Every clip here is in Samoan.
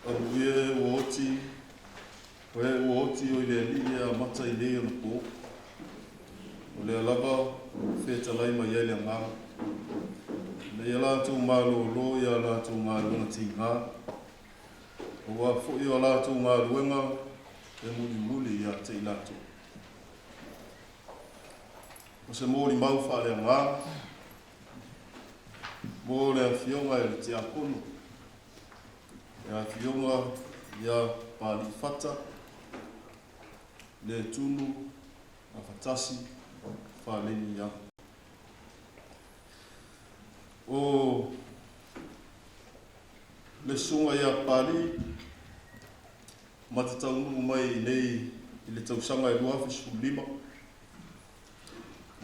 Amuia e ua oti, o e ua oti o i le Alii e amata i nei ona pō. O lea lava fetalai mai ai le Agaga, ina ia latou malōlō i a latou galuega tigā, aua foi o a latou galuega e mulimuli ia te i latou. O se molimau faaleagaga mo le Afioga i le Tiakono, le Afioga ia Papalii Fata, Letunu Gafatasi Faleni Young. O le Susuga ia Papalii ma te taunuu mai i nei i le tausaga e 2015,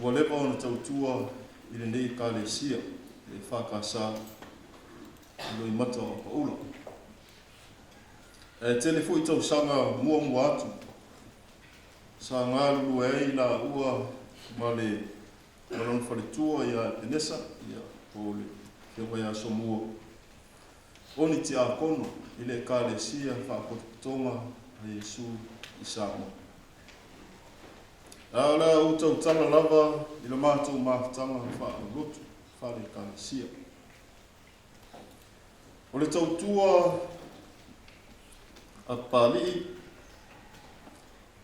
ua leva ona tautua i lenei Ekalesia, le EFKS i Loimata o Apaula. Ae tele foi tausaga muamua atu sa galulue ai laua ma le ma lona faletua ia Epenesa, ia, po o le Afioga ia Asomua, o ni tiakono i le Ekalesia Faapotopotoga a Iesu i Samoa. A o le a ou tautala lava i le matou mafutaga faaaulotu faale-Ekalesia. O le tautua a Papalii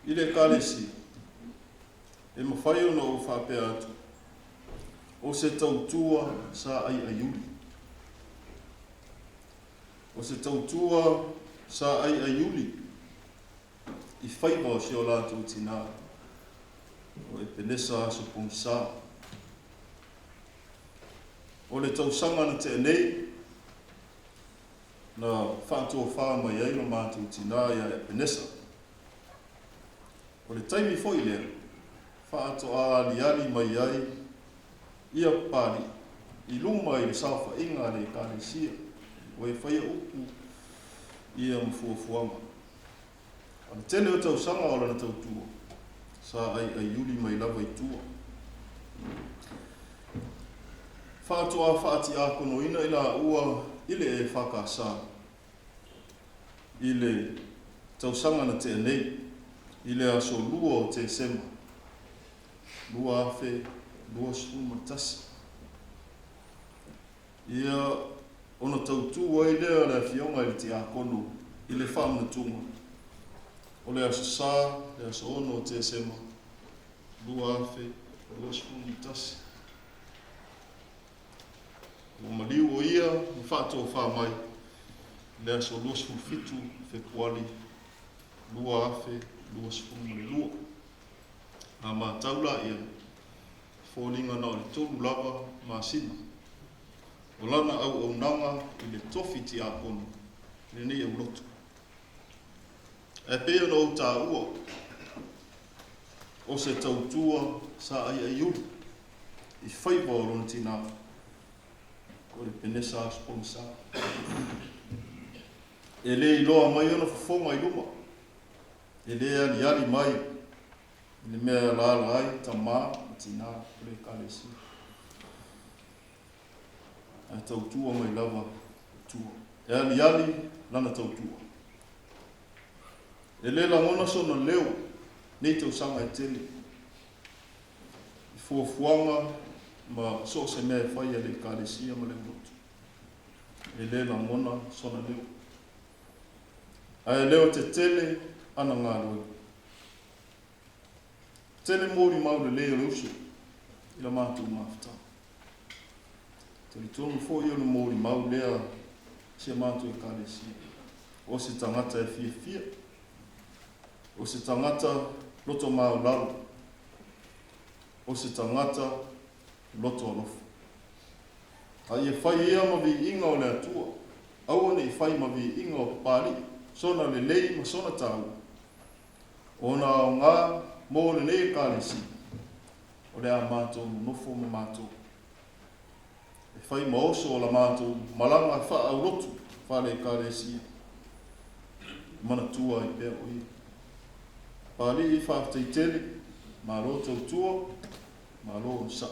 i le Ekalesia, e mafai ona ou faapea atu, o se tautua sa aiaiuli. O se tautua sa aiaiuli i faiva o si o latou tinā, o Epenesa Aso Pogisa. O le tausaga na tea nei, na faatofā mai ai lo matou tinā iā Epenesa. O le taimi foi lea, faatoa aliali mai ai ia Papalii i luma i le saofaiga a le Ekalesia o e faia upu ia ma fuafuaga. O le tele o tausaga o lana tautua, sa aiaiuli mai lava i tua. Faatoa faatiakonoina i laua i le EFKS i le tausaga na tea nei, i le aso 2 o Tesema 2021. Ia, ona tautū ai lea o le Afioga i le Tiakono i le faamanatuga o le Aso Sa, le aso 6 o Tesema 2021. Ua maliu o ia ma faatofā mai i le aso 27 Fepuali 2022. A matau la i ai, foliga na o le tolu lava masina o lana auaunaga i le tofi tiakono i lenei aulotu. Ae pei ona ou taua, o se tautua sa aiaiuli i faiva o lona tinā, o Epenesa Aso Pogisa. E le iloa mai ona fofoga i luma, e le aliali mai i le mea e alaala ai tama ma tinā o le Ekalesia. Ae tautua mai lava i tua. E aliali lana tautua. E le lagona sona leo nei tausaga e tele i fuafuaga ma so o se mea e fai a le Ekalesia ma le aulotu. E le lagona sona leo. Ae leo tetele ana galuega. Tele molimau lelei o le uso i la matou mafutaga. Talitonu foi o le molimau lea si a matou Ekalesia. O se tagata e fiafia, o se tagata loto maualalo, o se tagata loto alofa. A ia fai ia ma viiga o le Atua, aua ne i fai ma viiga o Papalii, sona lelei ma sona taua. Ona aoga mo lenei Ekalesia, o le a matou nonofo ma matou e fai ma oso o la matou malaga faa-aulotu faale-Ekalesia, e manatua ai pea o ia. Papalii, faafetai tele, malo tautua, malo onosai.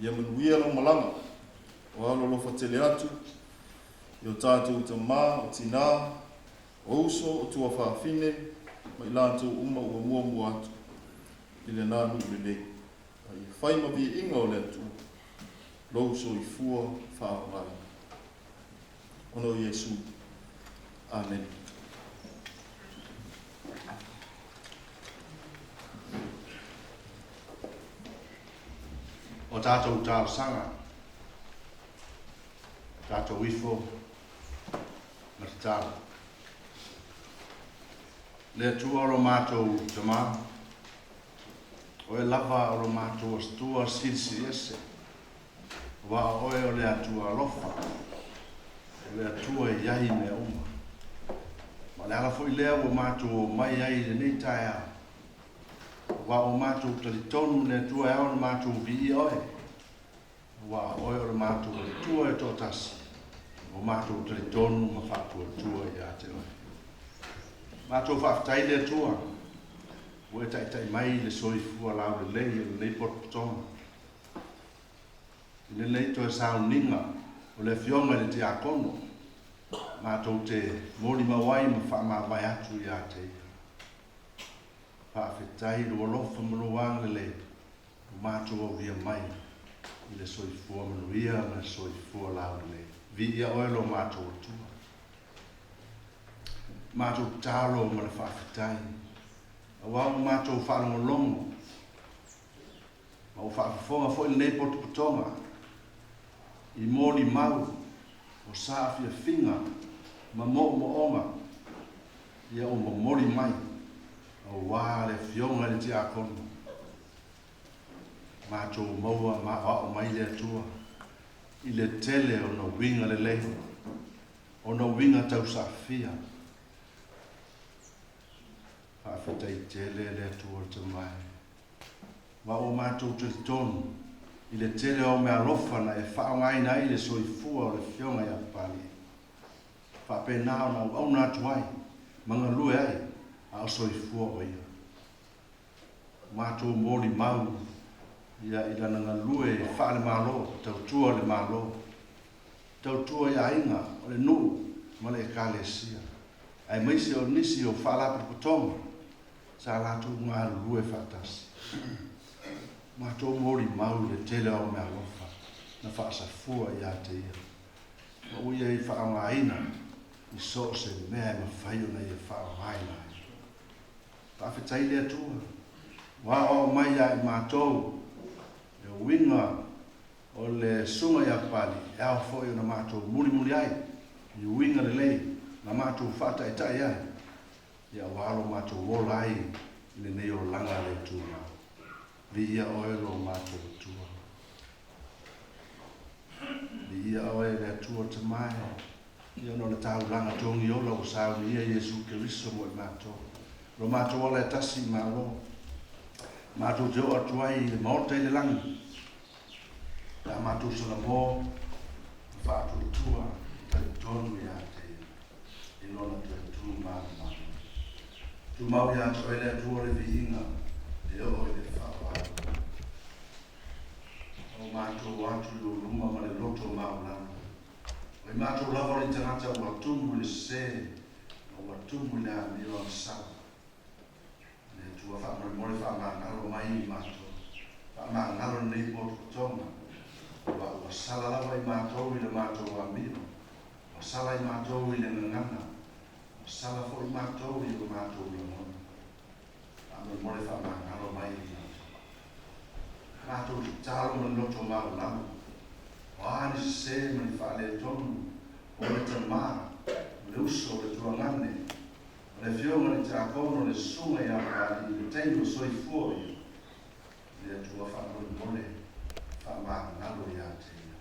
Ia manuia lau malaga, o alo alofa tele atu. I o tātou tamā, o tinā, o uso, o tuafafine, ma i latou uma ua muamua atu i lenā nuu lelei, a ia fai ma viiga o le Atua lou soifua faaaogaina. Ona o Iesu. Amene. O tatou talosaga, tatou ifo ma tatalo. Le Atua o lo matou Tamā, Oe lava o lo matou Atua Silisili Ese, aua o Oe o le Atua alofa, o le Atua e i ai i mea uma. Ma o le ala foi lea ua matou omai ai i lenei taeao, aua ua matou talitonu le Atua e ao ona matou viia Oe, aua o Oe o le matou Atua e toatasi, ua matou talitonu ma faatuatua ia te Oe. Matou faafetai le Atua, ua e taitai mai le soifua laulelei o lenei potopotoga, i lenei toe sauniga o le Afioga i le Tiakono, matou te molimau ai ma faamavae atu ia te Ia. Faafetai i lou alofa ma lou agalelei ua matou aulia mai i le soifua manuia ma le soifua laulelei. Viia Oe lo matou Atua. Matou tatalo ma le faafetai, aua ua matou faalogologo ma ua faafofoga foi lenei potopotoga i molimau o saafiafiga ma moomooga ia ua momoli mai aua le Afioga i le Tiakono. Matou maua ma aoao mai le Atua i le tele o na uiga lelei, o na uiga tausaafia. Faafetai tele le Atua le Tamae. Ma ua matou talitonu i le tele o au meaalofa na e faaaogaina ai le soifua o le Afioga ia Papalii, faapena ona auauna atu ai ma galue ai a o soifua o ia. Matou molimau ia i lana galue faale-Malo, tautua le Malo, tautua i aiga, o le nuu ma le Ekalesia, aemaise o nisi o faalapotopotoga sa latou galulue faatasi. Matou molimau i le tele o au meaalofa na faasafua ia te ia, ma ua ia i faaaogaina i so o se mea e mafai ona ia faaaogaina ai. Faafetai le Atua, ua aoao mai ia i matou le uiga o le susuga ia Papalii, e ao foi ona matou mulimuli ai i uiga lelei na matou faataitai ai, ia aua lo matou ola ai i lenei olaga le tumau. Viia Oe lo matou Atua. Viia Oe le Atua Tamae, ia ona o le taulaga togi ola ua saunia Iesu Keriso mo i matou. Lo matou ala e tasi i Malo. Matou te oo atu ai i le Maota i le lagi. Pe a matou salamo ma faatuatua talitonu ia te Ia i Lona toe tu manumanu. Tumau ia te Oe le Atua o le viiga e oo i le faaaloalo. O matou atu i ou luma ma le loto maualalo. O i matou lava o ni tagata ua tumu i le sese ma ua tumu i le amio agasala. Le Atua faamolemole faamagalo mai i matou. Faamagalo lenei potopotoga, aua ua sala lava i matou i le matou amio, ua sala i matou i le gagana, ua sala foi matou i o matou lagona. Faamolemole faamagalo mai i matou. Matou tatalo ma le loto maualalo, o a ni sese ma ni faaletonu o le tamā, o le uso, o le tuagane, O le Afioga i le Tiakono, le Susuga ia Papalii i le taimi o soifua o ia, le Atua faamolemole faamagalo ia te ia.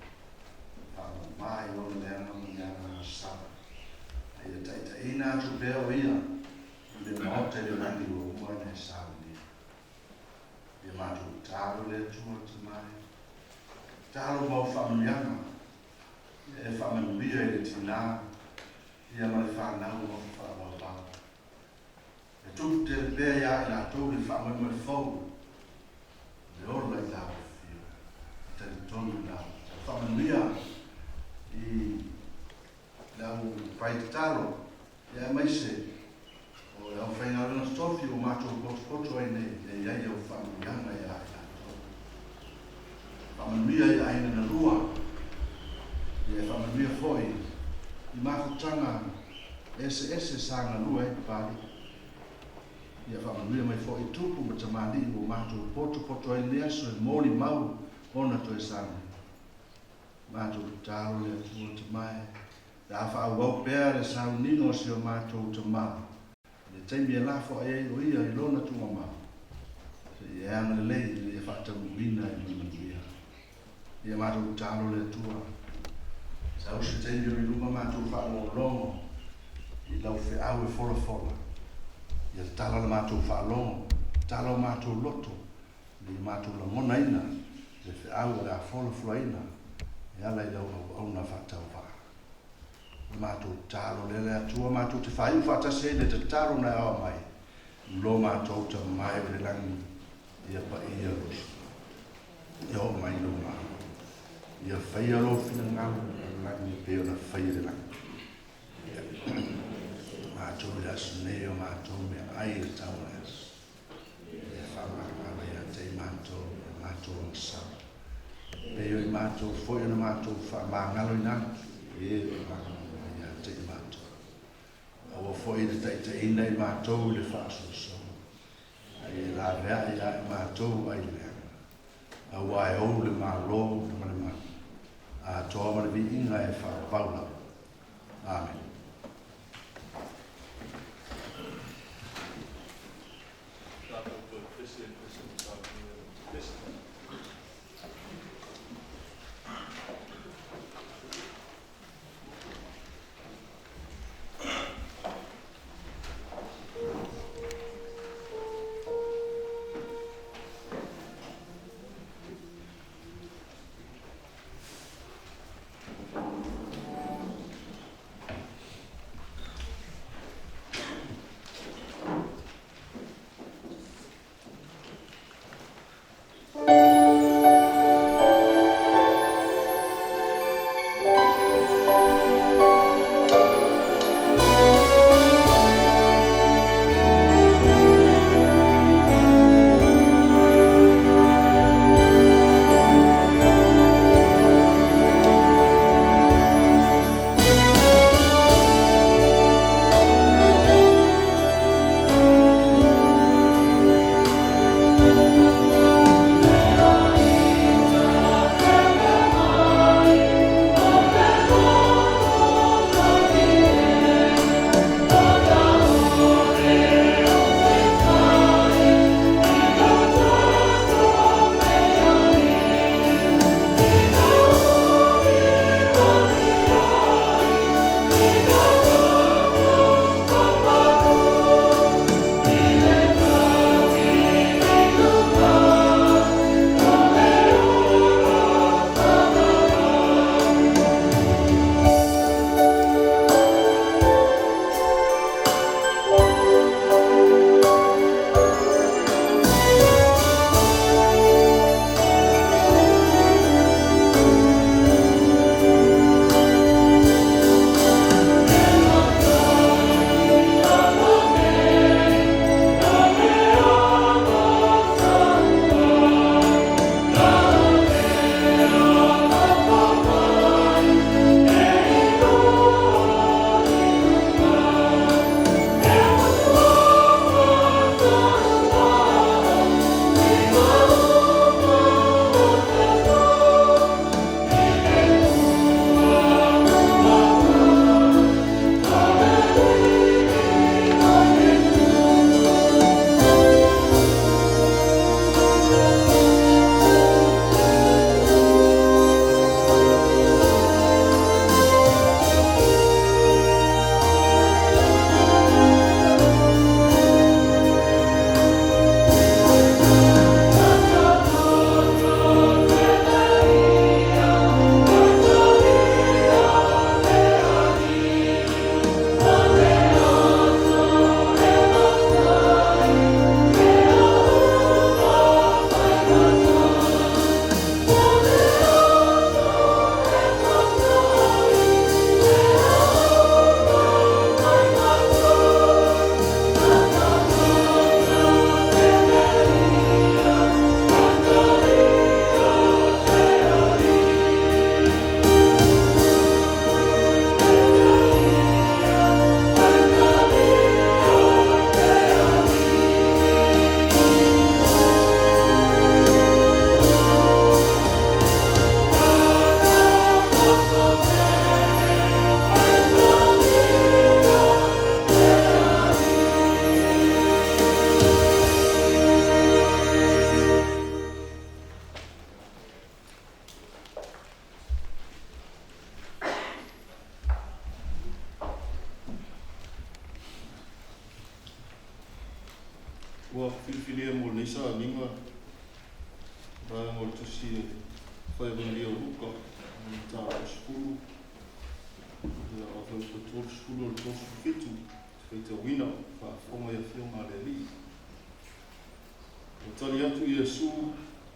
Faamama i ona leaga ma ni agaga sala, a ia taitaiina atu pea o ia i le Maota i le lagi ua uma ona e saunia. Ia matou tatalo i le Atua Tamae, tatalo mo au faamanuiaga, ia e faamanuia i le tinā, ia ma le fanau nofo faavaovao. E tupu tele pea iā i latou le faamoemoe fou, le ola i lau afio, e talitonu i lau tatau. Faamanuia i Le aufaitatalo, aemaise o le aufaigaluega totofi ua matou potopoto ai nei, ia i ai au faamanuiaga ia i latou. Faamanuia i aiga na lua, ia e faamanuia foi i mafutaga eseese sa galue ai Papalii. Ia faamanuia mai foi i tupu ma tamalii ua matou potopoto ai lenei aso e molimau ona toe sauniga. Matou tatalo le Atua Tama e, pe a faaauau pea le sauniga o si o matou tama i le taimi e lafoai ai o ia i lona tuugamau, seia e agalelei ina ia faataunuuina i le manuia. Ia matou tatalo le Atua, sau se taimi o i luma matou faalogologo i lau feau e folafola, ia tala la matou faalogo, tala o matou loto, ina ia matou lagonaina le feau o le a folafolaina e ala i lau auauna faatauvaa. O matou tatalo lea le Atua, matou te faaiu faatasi ai le tatalo na e aoa mai, lo matou Tama e o le lagi, ia paia lou Ia oo mai lou Malo. Ia faia lou finagalo i le lagi e pei ona faia i le lagi. Ia matou i le aso nei o matou meaai i le tau o le aso. Ia faamagalo ia te i matou i a matou agasala. Pei o i matou foi ona matou faamagaloina atu i e o agalo mai ia te i matou. Aua foi le taitaiina i matou i le faasoasoa, a ia laveai ia i matou ai le leaga. Aua e ou le Malo ma le mana, atoa ma le viiga e faavavau lava. Amene. Tātou toe pese, pese ma tātou pese. Ua filifilia mo lenei sauniga vaega o le Tusi e fai Evagelia o Luka, le mataupu 10, ia o le 30 o le 37, faitauina faafofoga i afioga a le Alii. Ua tali atu Iesu,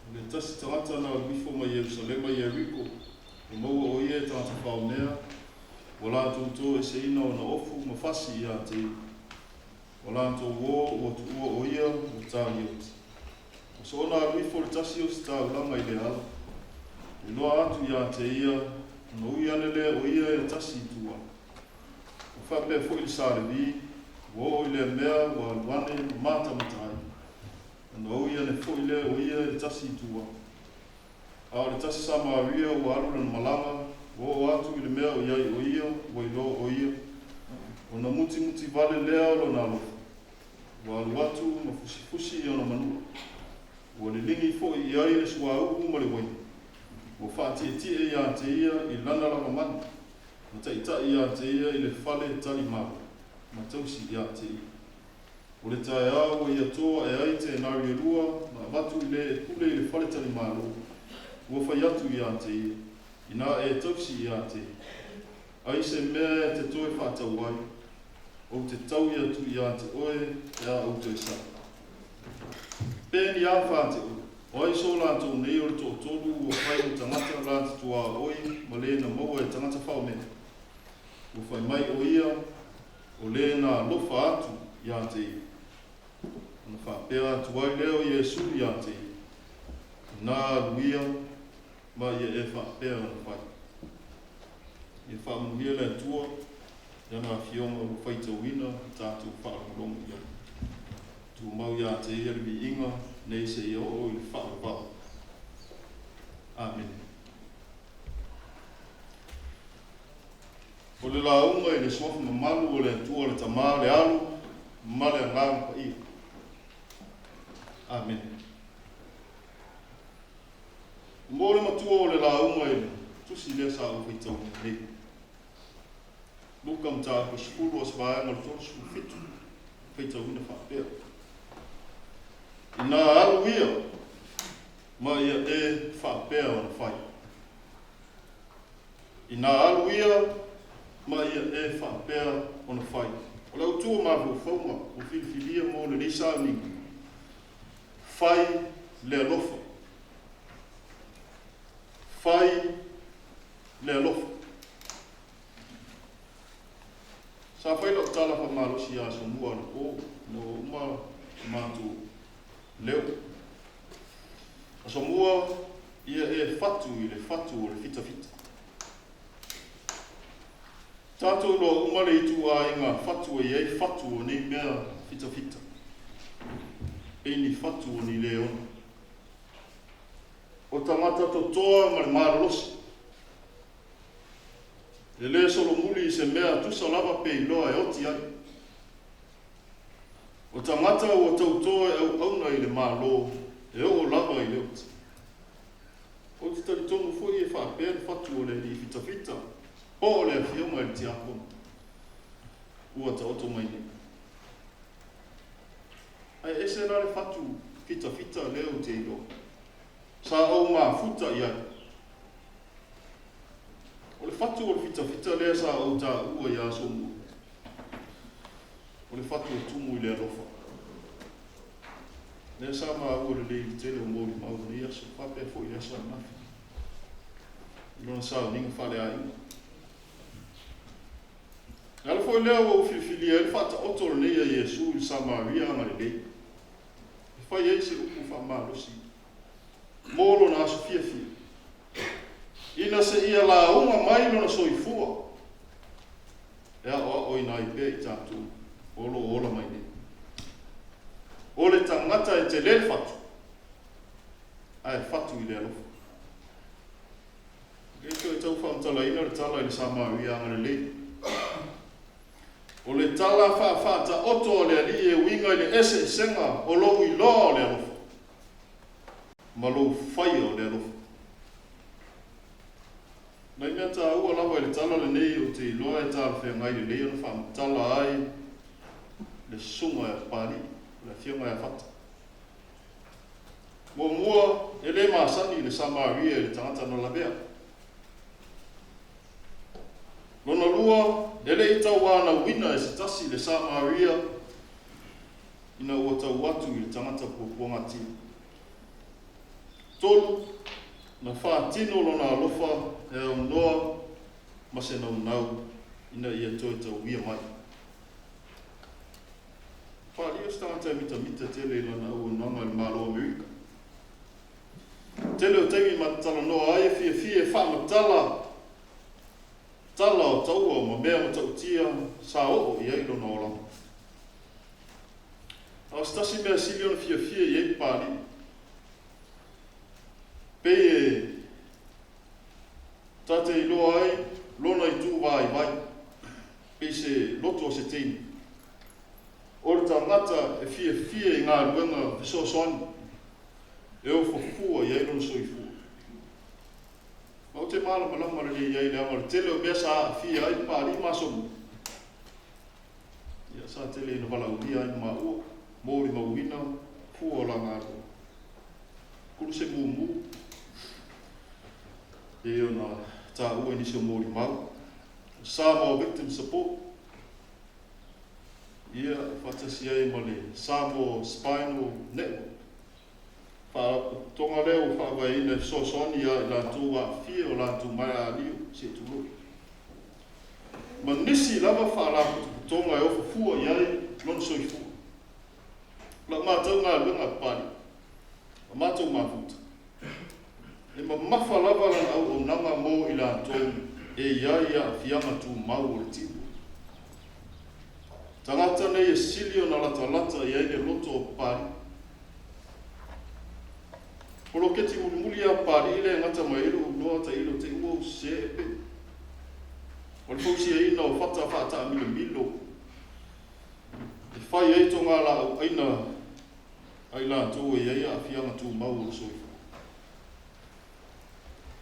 O le tasi tagata na alu ifo mai Ierusalema i Ieriko, ua maua o ia e tagata faomea, ua latou toeseina ona ofu ma fasi ia te ia. Ua latou o, ua tuua o ia, ua talioti. Ua soona alu ifo le tasi o se taulaga i le ala, iloa atu ia te ia, ona ui ane lea o ia e le tasi i tua. Ua faapea foi le Sa Levi, ua oo i lea mea ua alu ane ma matamata ai, ona ui ane foi lea o ia e le tasi i tua. A o le tasi Samaria ua alu lana malaga, ua oo atu i le mea o i ai o ia, ua iloa o ia, ona mutimuti vale lea o lona alofa. Ua alu atu ma fusifusi i ona manua. Ua liligi foi i ai le suauu ma le uaina. Ua faatietie ia te ia i lana lavamanu, ma taitai ia te ia i le fale talimalo, ma tausi ia te ia. O le taeao ua ia to ae ai tenari e lua, ma avatu i le e pule i le fale talimalo, ua fai atu ia te ia, Inā e tausi ia te ia. Ai se mea e te toe faatau ai, ou te taui atu ia te oe pe a ou toe sau. Peni a fa te oe, o ai so latou nei o le toatolu ua fai ma tagata la te tuaoi ma le na maua e tagata faomea? Ua fai mai o ia, o le na alofa atu ia te ia. Ona faapea atu ai lea o Iesu ia te ia, Inā alu ia ma ia e faapea ona fai. Ia faamanuia le Atua i ana Afioga ua faitauina tatou faalogologo i ai. Tumau ia te ia le viiga nei seia oo i le faavavau. Amene. O le lauga i le suafa mamalu o le Atua le Tama, le Alo ma le Agaga Paia. Amene. Mo le matua o le lauga i le tusi lea sa ou faitauina nei. Luka mataupu 10 o se vaega o le 37, faitauina faapea. Inā alu ia, ma ia e faapea ona fai. Inā alu ia, ma ia e faapea ona fai. O le autu o mafaufauga ua filifilia mo lenei sauniga, fai le alofa. Fai le alofa. Sa fai lau tala faamalosi ia Asomua anapo ina ua uma le matou leo. Asomua, ia e fatu i le fatu o le fitafita. Tatou iloa uma le ituaiga fatu e i ai fatu o nei mea fitafita, e ni fatu o ni leona. O tagata totoa ma le malolosi. E le solomuli i se mea tusa lava pe iloa e oti ai. O tagata ua tauto e auauna i le Malo e oo lava i le oti. Ou te talitonu foi e faapea le fatu o le alii fitafita po o le afioga i le tiakono ua taoto mai nei. Ae ese la le fatu fitafita lea ou te iloa. Sa ou mafuta i ai. O le fatu o le fitafita lea sa ou taua i aso mua. O le fatu e tumu i le alofa. Lea sa maua lelei i le tele o molimau i lenei aso, faapea foi i le aso ananafi, i lona sauniga faaleaiga. Le ala foi lea ua ou filifilia ai le faataoto lenei a Iesu i le Samaria agalelei, e fai ai se upu faamalosi mo lona aso fiafia, ina seia lauga mai lona soifua e aoaoina ai pea i tatou o lo o ola mai nei. O le tagata e tele le fatu, ae fatu i le alofa. E le toe tau faamatalaina le tala i le Samaria agalelei. O le tala faafaataoto a le Alii e uiga i le eseesega o lou iloa o le alofa ma lou faia o le alofa. Nai mea taua lava i le tala lenei ou te iloa e talafeagai lelei ona faamatala ai le susuga ia Papalii. O le Afioga ia Fata. Muamua, e le masani le Samaria i le tagata na lavea. Lona lua, e le i tauanauina e se tasi le Samaria ina ua tau atu i le tagata puapuagatia. 3, na faatino lona alofa e aunoa ma se naunau ina ia toe tauia mai. Faaalii o se tagata e mitamita tele i lana auaunaga i le Malo o Amerika. Tele o taimi ma te talanoa ai e fiafia e faamatala tala o taua ma mea matautia sa oo i ai lona olaga. A o se tasi mea sili ona fiafia i ai Papalii, pei e ta te iloa ai lona itu vaivai, pei se loto o se teine. O le tagata e fiafia i galuega fesoasoani e ofo fua i ai lona soifua. Ma ou te malamalama lelei i ai leaga o le tele o mea sa aafia ai Papalii ma Asomua, ia sa tele ina valaaulia ai ma maua, molimauina fua o la galuega. Kulu se mumu, pei ona taua i nisi o molimau, Samoa Victim Support, ia faatasi ai ma le Samoa Spinal Network. Faalapotopotoga lea ua faavaeina e fesoasoani ia i latou aafia o latou maea alio, se i tulou. Ma nisi lava faalapotopotoga e ofo fua i ai lona soifua. O lau matau galuega a Papalii, a matou mafuta, e mamafa lava lana auaunaga mo i latou e i ai aafiaga tumau o le tino. Tagata nei e sili ona latalata i ai le loto o Papalii. Poloketi mulimuli a Papalii lea e gata mai ai lou iloa tailo te i ua ou sese e pe. O le fausiaina o fata faataamilomilo e fai ai togalaau aina a i latou e i ai aafiaga tumau o le soifua.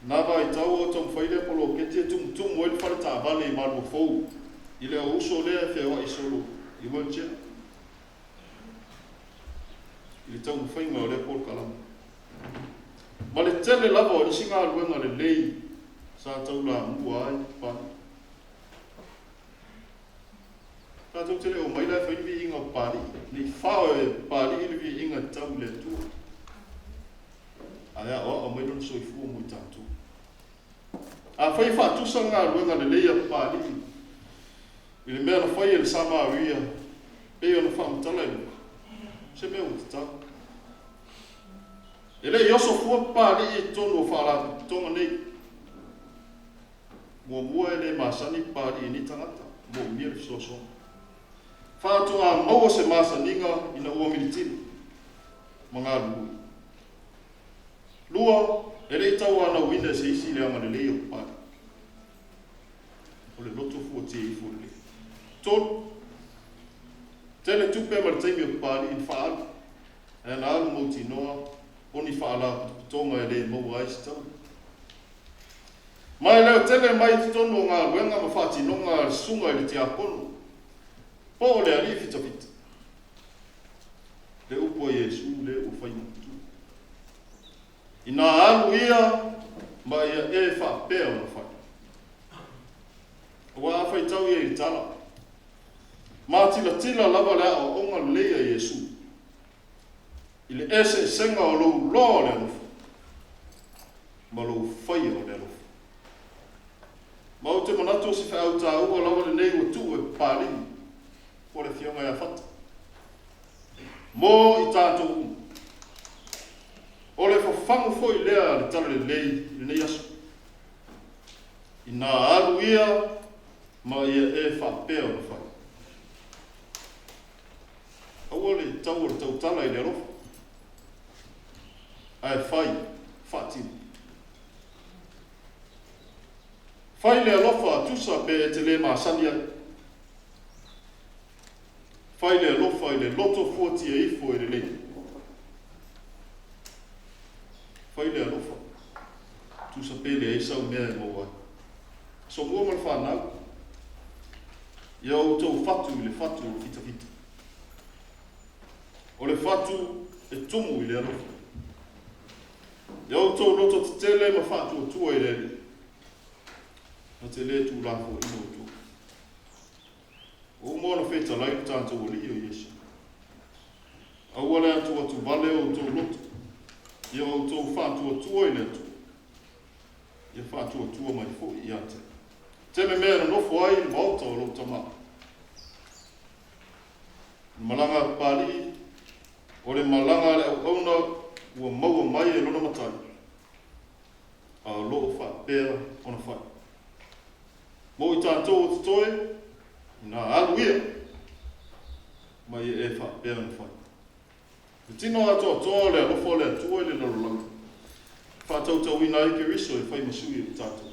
Na vaitau o taumafai lea poloketi e tumutumu ai le fale taavale i Maluafou i le auuso lea e feoai solo i wheelchair i le taumafaiga o lea polokalame. Ma le tele lava o nisi galuega lelei sa taulamua ai Papalii. Tatou te le omai la e fai ni viiga o Papalii, ne i fao e Papalii le viiga e tatau i le Atua, ae aoao mai lona soifua mo i tatou. Afai e faatusa le galuega lelei a Papalii i le mea na fai e le Samaria pei ona faamatala e Luka, o se mea ua tatau. E le i oso fua Papalii i totonu o faalapotopotoga nei. Muamua e le masani Papalii i ni tagata, moomia le fesoasoani. Faatoa maua se masaniga ina ua militino ma galulue. 2, e le i tauanauina e se isi le agalelei o Papalii. O le loto fuatia ifo lelei. 3, tele tupe ma le taimi o Papalii na faaalu, ae na alu mautinoa o ni faalapotopotoga e le maua ai se taui. Ma e leo tele mai i totonu o galuega ma faatinoga a le susuga i le tiakono, po o le alii fitafita, le upu a Iesu lea ua fai matua. Inā alu ia ma ia e faapea ona fai. Aua a faitau ia i le tala, matilatila lava le aoaoga lelei a Iesu i le eseesega o lou loa o le alofa ma lou faia o le alofa. Ma ou te manatu o se feau taua lava lenei ua tuu e Papalii po o le Afioga ia Fata mo i tatou uma. O le fafagu foi lea a le Talalelei i lenei aso. Inā alu ia ma ia e faapea ona fai. Aua le tau o le tautala i le alofa, ae fai, faatino. Fai le alofa tusa pe e te le masani ai. Fai le alofa i le loto fuatia ifo e lelei. Fai le alofa tusa pe leai sau mea e maua ai. Somua ma le fanau. Ia outou fatu i le fatu o le fitafita. O le fatu e tumu i le alofa. Ia outou loto tetele ma faatuatua i le Alii, na te lē tuulafoaina outou. Ua uma ona fetalai lo tatou Alii o Iesu. Aua le atuatuvale o outou loto, ia outou faatuatua i le Atua, ia faatuatua mai foi ia te au. Tele mea e nonofo ai i le maota o lou Tama. O le malaga a Papalii, o le malaga a le auauna ua maua mai e lona matai, a o lo o faapea ona fai. Mo i tatou o totoe, inā alu ia, ma ia e faapea ona fai. Le tino atoatoa o le alofa o le Atua i le lalolagi, e faatautauina ai Keriso e fai ma sui o tatou.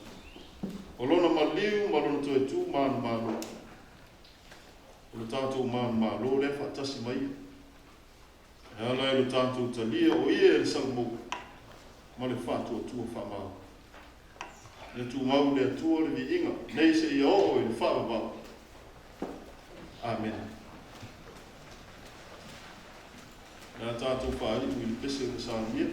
O lona maliu ma lona toe tu manumalo, o le tatou manumalo lea faatasi ma ia. E ala i lo tatou talia o ia e le salomou ma le faatuatua faamaoni. Ia tumau i le Atua le viiga, nei seia oo i le faavavau. Amene. O le a tatou faaiu i le pese ua saunia.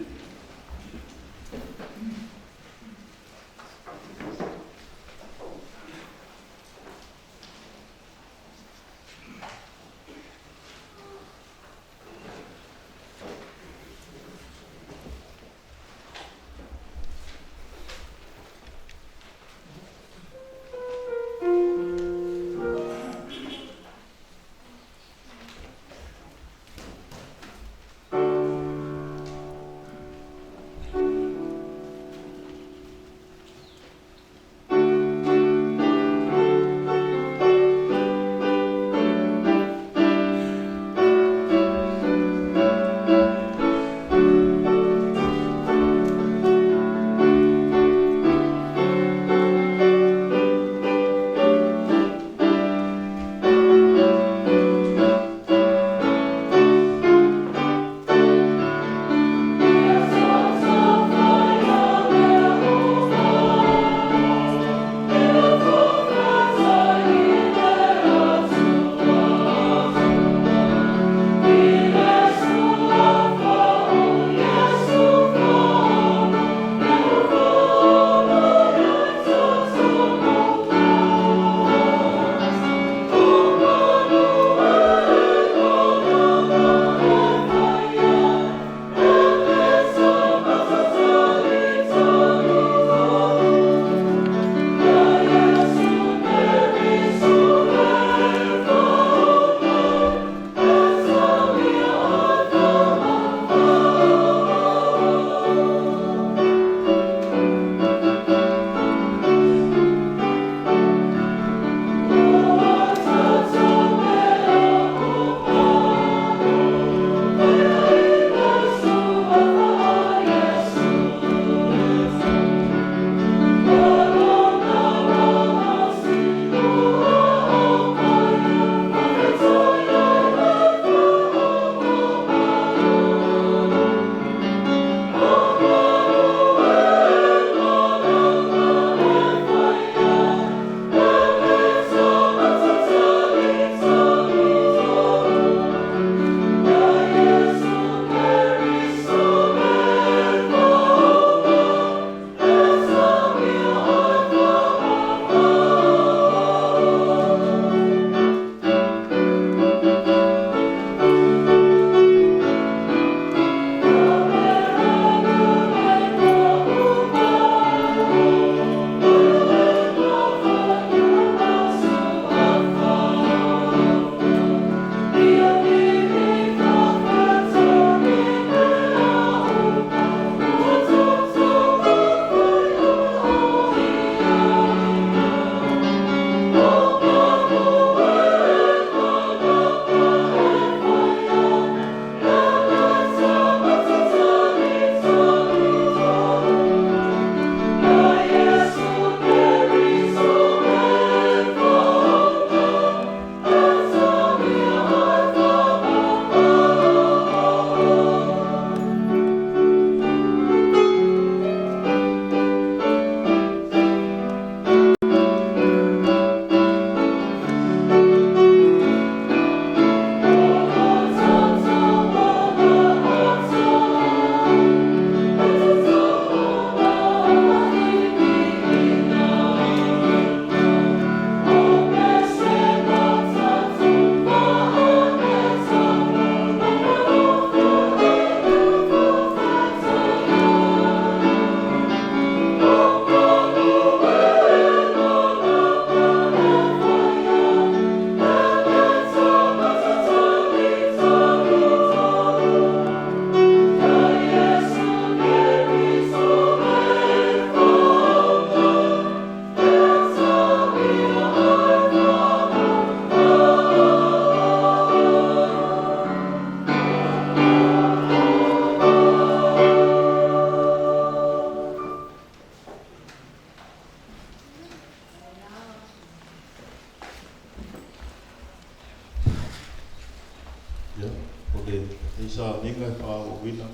lenei sauniga e faaauauina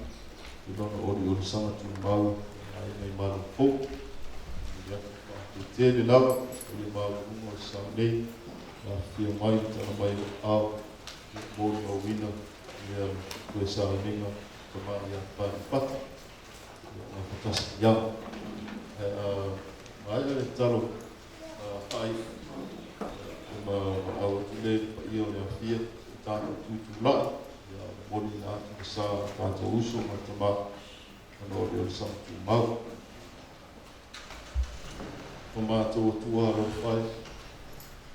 i Lona oliolisaga tumau i aiga i malo fou. Momoli atu le faafetai tele lava i le maualuluga o le sao nei, le afifio mai, le tala mai o aao, ia molimauina ia toe sauniga tama ia Panipata, ia gafatasi i au. Ae a maea le tatalo faaiu, ona valaau atu lea i le paia o le afia, se i tatou tutulai, ia momoliina atu le sa o tatou uso ma le tama, ona o le olisaga tumau. O matou Atua alofa e,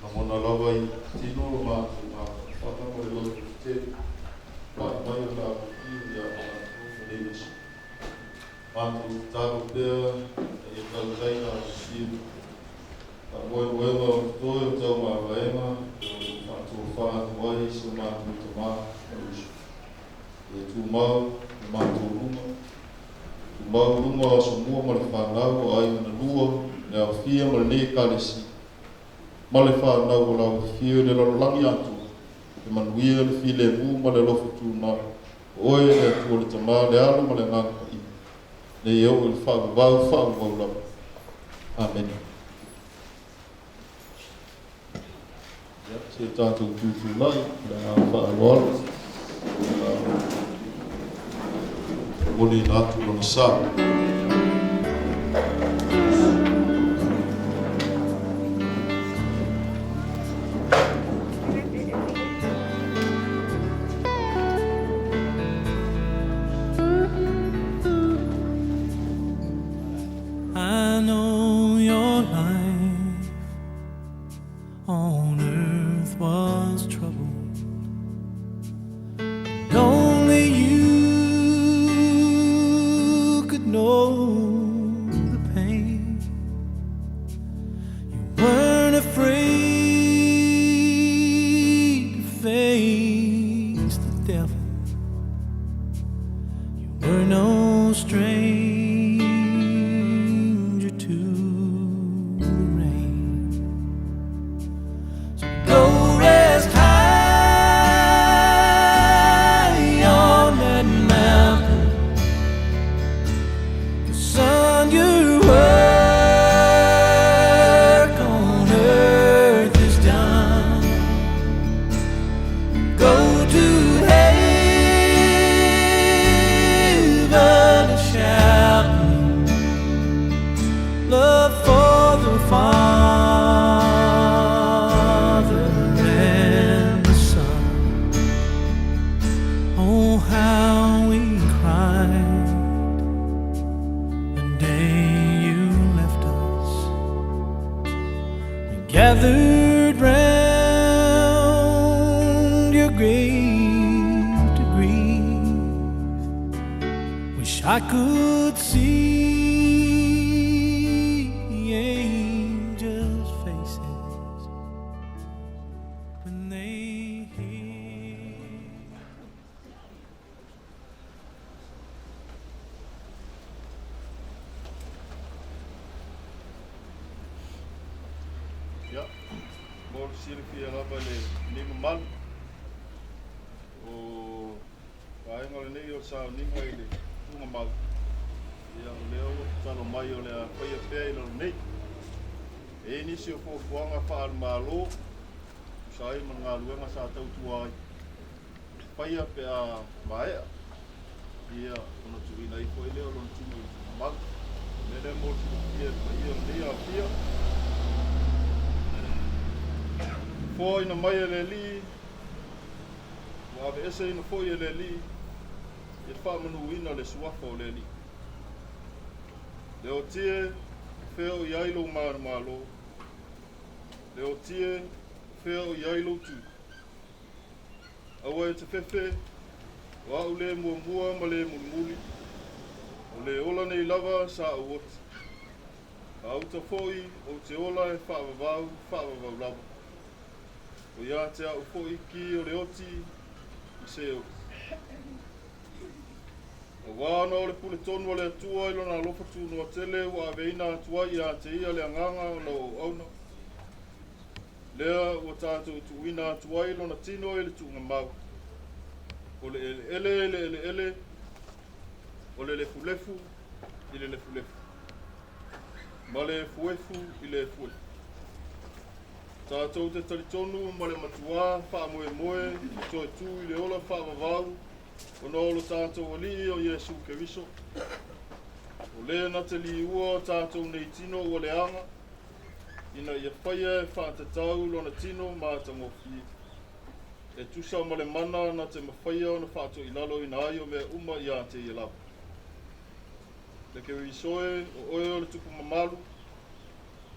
lagona lava i tino lo matou mafaufau ma le loto tetele, pai mai o la afifio ia matou i lenei aso. Matou tatalo pea ina ia tautai la afifio, faamoemoega o totoe o taumavaega o lo o faatofa atu ai si o matou tama ma le uso. Ia tumau le matou luga, tumau luga o Asomua ma le fanau o aiga na lua, le aofia ma lenei Ekalesia, ma le fanau o le afifio i le lalolagi atoa, le manuia, le filemu ma le alofa tumau, o oe le Atua le Tama, le Alo ma le Agaga Paia, nei e oo i le faavavau, faavavau lava. Amene. Ia, se i tatou tutulai i le agaga faaaloalo, momoliina atu lona sa. I know your life on earth was troubled. And only you could know the pain. You weren't afraid to face the devil. You were no stranger to the rain. So go rest high on that mountain. 'Cause son, your work on earth is done. Go to heaven and shout love for the Father and the Son. Oh, how we cried the day you left us. We gathered round your grave to grieve. Wish I could see angels' faces when they hear. Ia, mo le silafia lava e lenei mamalu, o vaega lenei o le sauniga i le tuugamau, ia o lea ua tatalo mai o le a faia pea i lalo nei. E i ai nisi o fuafuaga faale-Malo, tusa ai ma le galuega sa tautua ai, e faia pe a maea, ia ona tuuina ifo ai lea o lona tino i le tuugamau. O le mea lea mo le silafia e le paia o lenei aofia, foaina mai e le Alii, ua aveeseina foi e le Alii, ia faamanuina le suafa o le Alii. Leotie, o fea o i ai lou manumalo? Leotie, o fea o i ai lou tuli? Aua e te fefe, o au le muamua ma le mulimuli, o le ola nei lava sa ou oti. A uta foi ou te ola e faavavau, faavavau lava. O ia te au foi ki o le oti ma se oti. Auā ona o le puletonu a le Atua i Lona alofa tunoa tele ua aveina atu ai ia te Ia le agaga o lau auauna, lea ua tatou tuuina atu ai lona tino i le tuugamau. O le eleele i le eleele, o le lefulefu i le lefulefu, ma le efuefu i le efuefu. Tatou te talitonu ma le matuā faamoemoe e toe tū i le ola faavavau ona o lo tatou Alii o Iesu Keriso. O le na te liua o tatou nei tino ua leaga, ina ia faia e faatatau lona tino matagofie, e tusa ma le mana na te mafaia ona faatoilaloina ai o mea uma ia te ia lava. Le Keriso e, o oe o le tupu mamalu,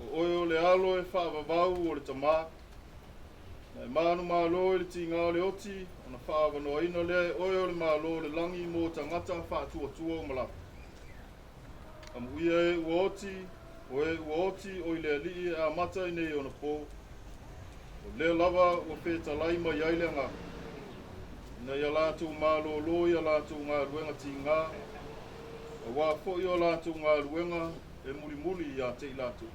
o oe o le alo e faavavau o le Tamā, na e manumalo i le tigā o le oti, ona faaavanoaina lea e oe o le Malo o le lagi mo tagata faatuatua uma lava. Amuia e ua oti, o e ua oti o i le Alii e amata i nei ona po, o lea lava ua fetalai mai ai le Agaga, ina ia latou malōlō i a latou galuega tigā, auā foi o latou galuega e mulimuli ia te i latou.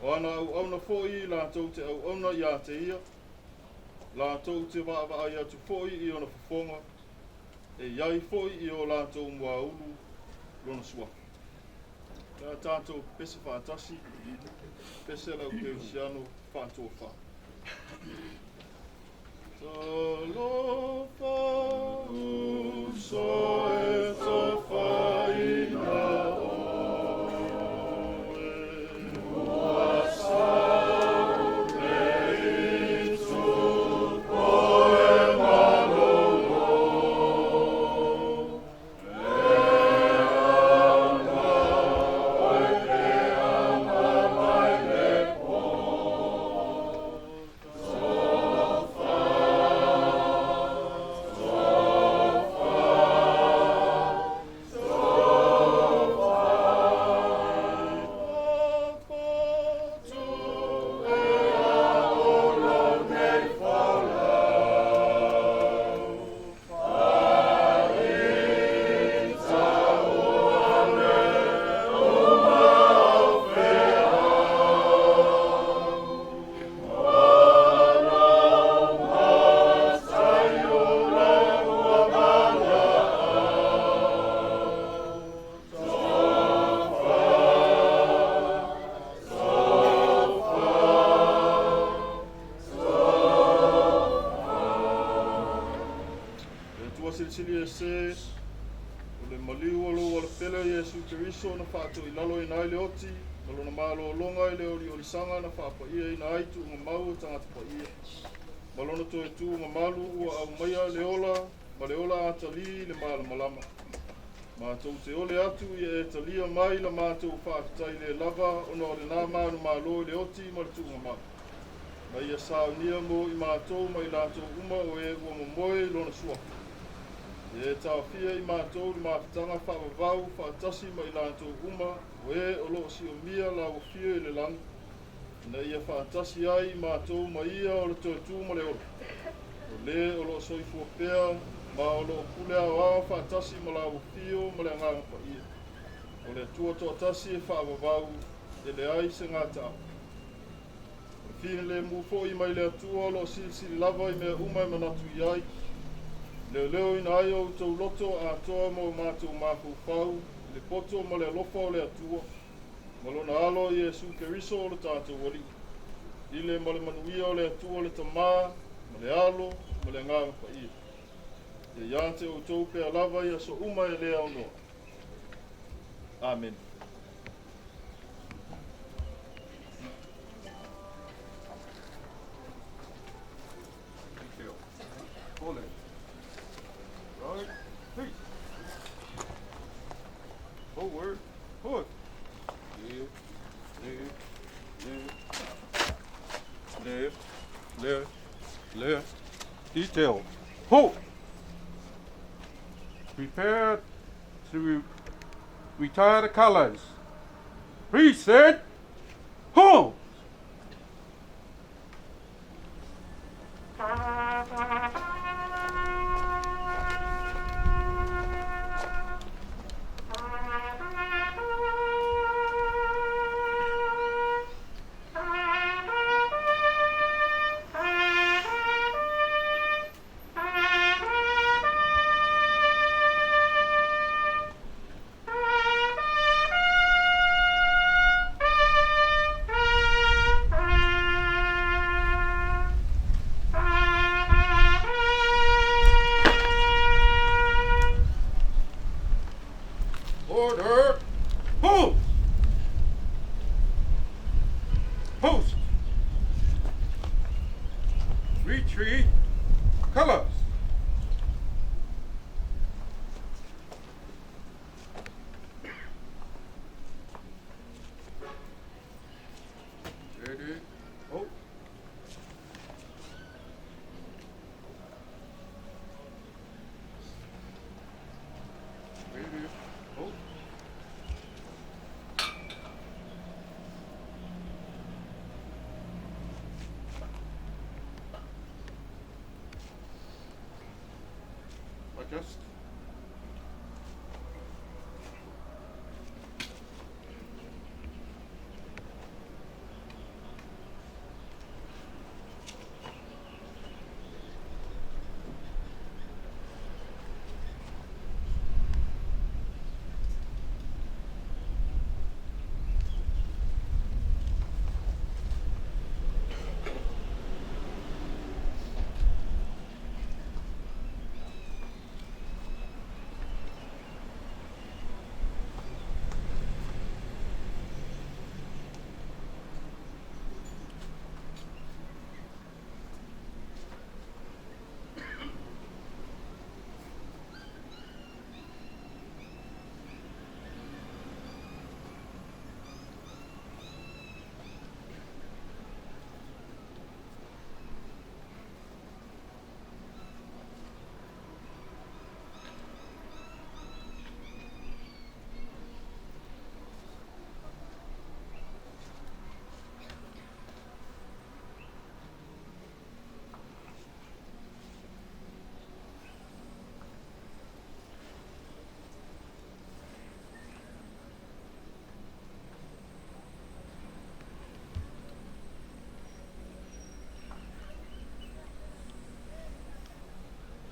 O ana auauna foi latou te auauna ia te ia, latou te vaavaai atu foi i ona fofoga, e i ai foi i o latou muaulu lona suafa. Le a tatou pepese faatasi, pepese a le au kerisiano faatoafa. Talofa uso e tofaina oe. Ua sau le itupo e malolo. E ama oe ke ama mai le po. Tofa, tofa, tofa. Potu e a olo nei folau. Faitaua le uma o feau. Malo matai o le ua valaau. Tofa, tofa, tofa. Le Atua Silisili Ese, o le maliu o lou Alapele Iesu Keriso na faatoilaloina ai le oti, ma lona malōlōga i le oliolisaga na faapaiaina ai tuugamau o tagata paia, ma lona toe tū mamalu ua aumaia le ola ma le ola atalī i le malamalama. Matou te ole atu ia e talia mai la matou faafetai le lava ona o lenā manumalo i le oti ma le tuugamau. Ma ia saunia mo i matou ma i latou uma o e ua momoe i lona suafa. Ia e taofia i matou le mafutaga faavavau faatasi ma i latou uma o e o lo o siomia laua fio i le lagi, ina ia faatasi ai i matou ma ia o le toe tū ma le ola, o le o lo o soifua pea ma o lo o pule aoao faatasi ma laua fio ma le Agaga Paia, o le Atua toatasi e faavavau e leai se gataaga. O le filemu foi mai le Atua o lo o silisili lava i mea uma e manatu i ai, leoleoina ai o outou loto atoa ma o matou mafaufau i le poto ma le alofa o le Atua, ma lona Alo Iesu Keriso o le tatou Alii, i le ma le manuia o le Atua le Tamā, ma le Alo, ma le Agaga Paia. Ia ia te outou pea lava i aso uma e le aunoa. Amene. Thank you. Pull it. Right. Peace. Forward. Hook. Left, left, left. Left, left, left. Detail. Hook. Prepare to retire the colors. Reset. Ho! Retreat. Colours. Ready. Oh. Ready. Oh. Adjust.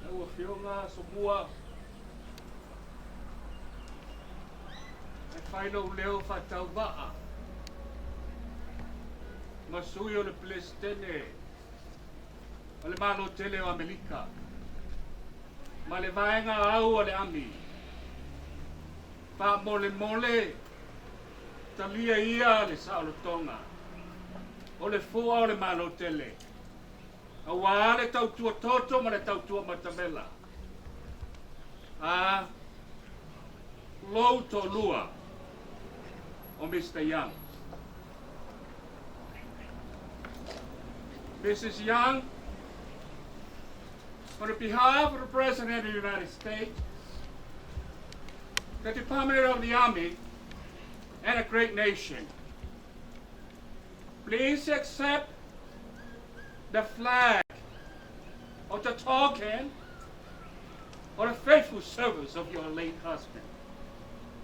Lau Afioga Asomua, e fai lou leo faatauvaa ma sui o le Peresetene o le Malo Tele o Amerika ma le Vaega Au a le Ami. Faamolemole, talia ia le saolotoga o le fua o le Malo Tele auā le tautua toto ma le tautua matamela a lou toalua o Mr. Young. Mrs. Young, on the behalf of the President of the United States, the Department of the Army, and a great nation, please accept the flag of the token of the faithful service of your late husband.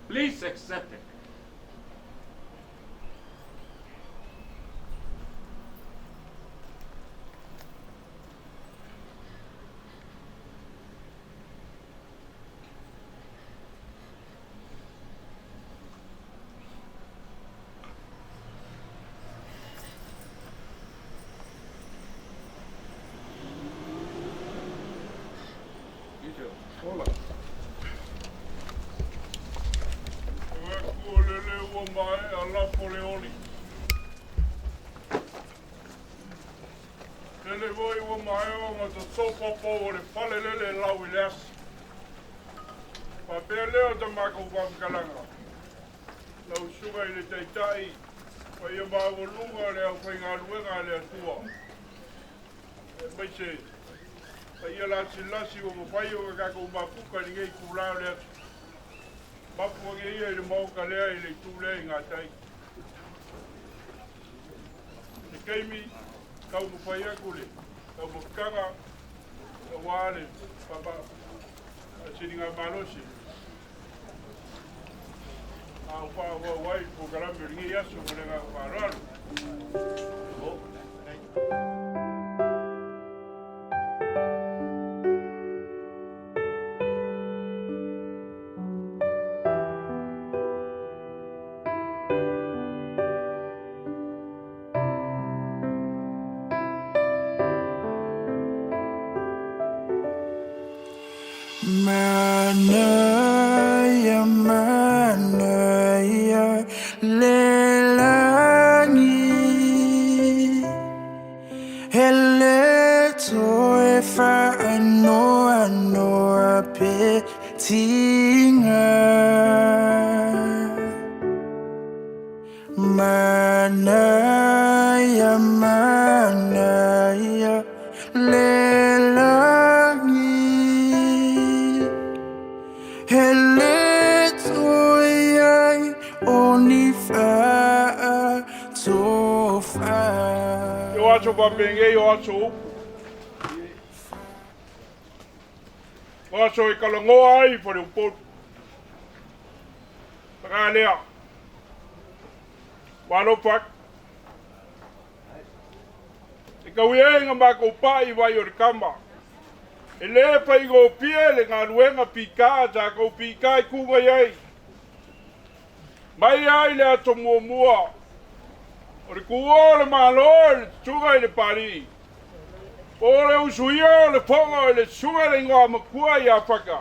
Please accept it. Ola. Ua ku o lele ua maea lafo le oli. Lele foi ua maea ona totopa pou o le fale lele lau i le asi. Faapea lea o ta matou faamatalaga. Lau Susuga i le Taitai, paia maualuga le aufaigaluega a le Atua. Aemaise paia lasilasi ua mafai ona tatou mafuta i lenei itulā o le aso. Mapu age ia i le maota lea i le itu lea i gatai. Se taimi taumafai atu le taumafataga aua le faasiligamalosi a o faaauau ai le polokalame o lenei aso ma le agaga faaaloalo. Manaia, manaia le lagi. He le toe faanoanoa pe tiga. Manaia, manaia le lagi. E le toe i ai o ni faatofa. O aso faapenei o aso upu. O aso e kalagoa ai faleupolu. Paga lea, ua alofa atu. E tau ai na matou pai vai o le kama. E le faigofie le galuega pika sa kou pika i ku mai ai. Mai ai le aso muamua o le kuo o le Malo i le susuga i le Palii. Po o le usuia o le fono i le susuga i le igoa matua ia Faka.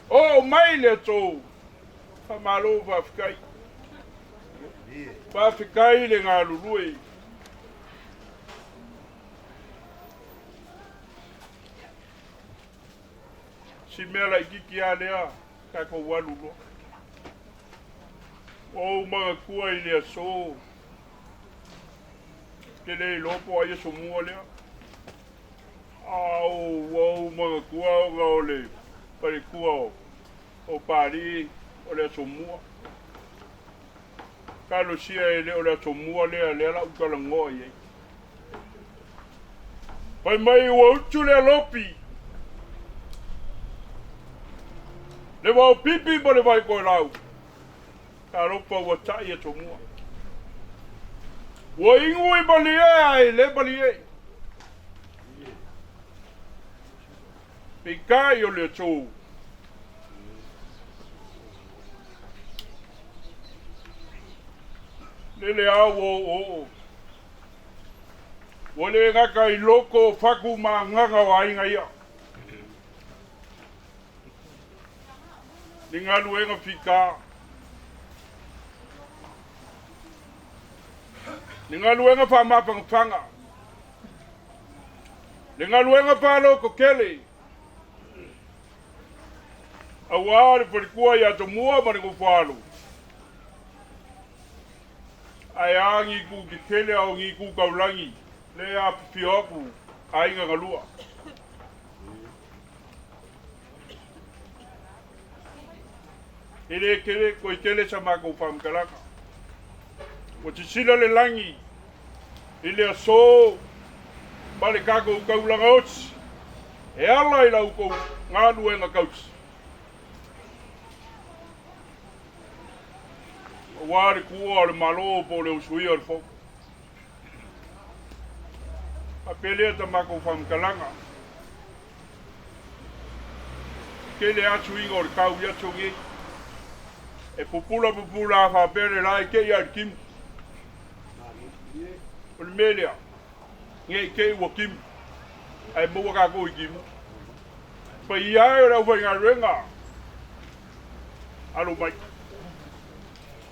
Oo mai le aso, faamalo faafetai. Faafetai le galulue. Si mea laitiiti lava lea tatou alu loa. Ua ou manatua i le aso, ou te le iloa po o ai aso mua lea. A ua ou manatua ona o le faletua o Papalii o le aso mua. Talosia e le o le aso mua lea, lea la ou talanoa i ai. Fai mai ua utu le alopi, le vaopipi ma le vaikoelau. Talofa ua tai aso mua. Ua inu i malie ae le malie. Peitai o le aso. Lele au o oo. Ua le gata i loko o fatu ma agaga o aiga ia. Ni galuega fika. Ni galuega faamafanafana. Le galuega faalototele. Auā le faletua ia Tomua ma le Nofoalo. Ae a ni itu tetele a o ni itu taulagi lea e afifio atu aiga galua. E le tele, toe tele sa matou faamatalaga. Ua sisila le lagi i le aso ma le tatou taulaga osi e ala i la outou galuega tausi. Aua le tuua o le Malo po o le usuia o le Fono. Faapea lea ta matou faamatalaga. Tele lava suiga o le tau i aso nei. E pupula pupula lava faapea le la e te i lava i le timu. O le mea lea, ne i te i ua timu, ae maua tatou i timu. Paia e o le aufaigaluega, alo mai.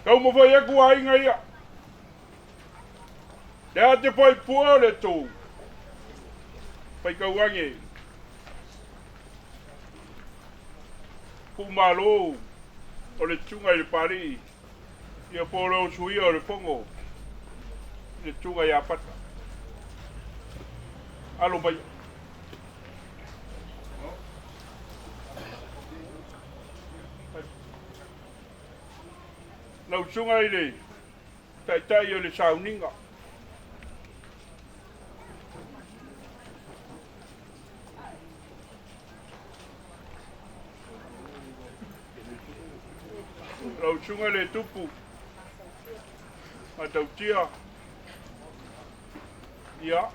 Taumafai atu aiga ia. Le a te faipua o le tou. Faitau ane. Kumalo o le susuga i le Palii, ia po o le usuia o le Fono i le susuga ia Pata. Alo mai. Lau susuga i le Taitai o le sauniga. Lau susuga i le Tupu Matautia, ia,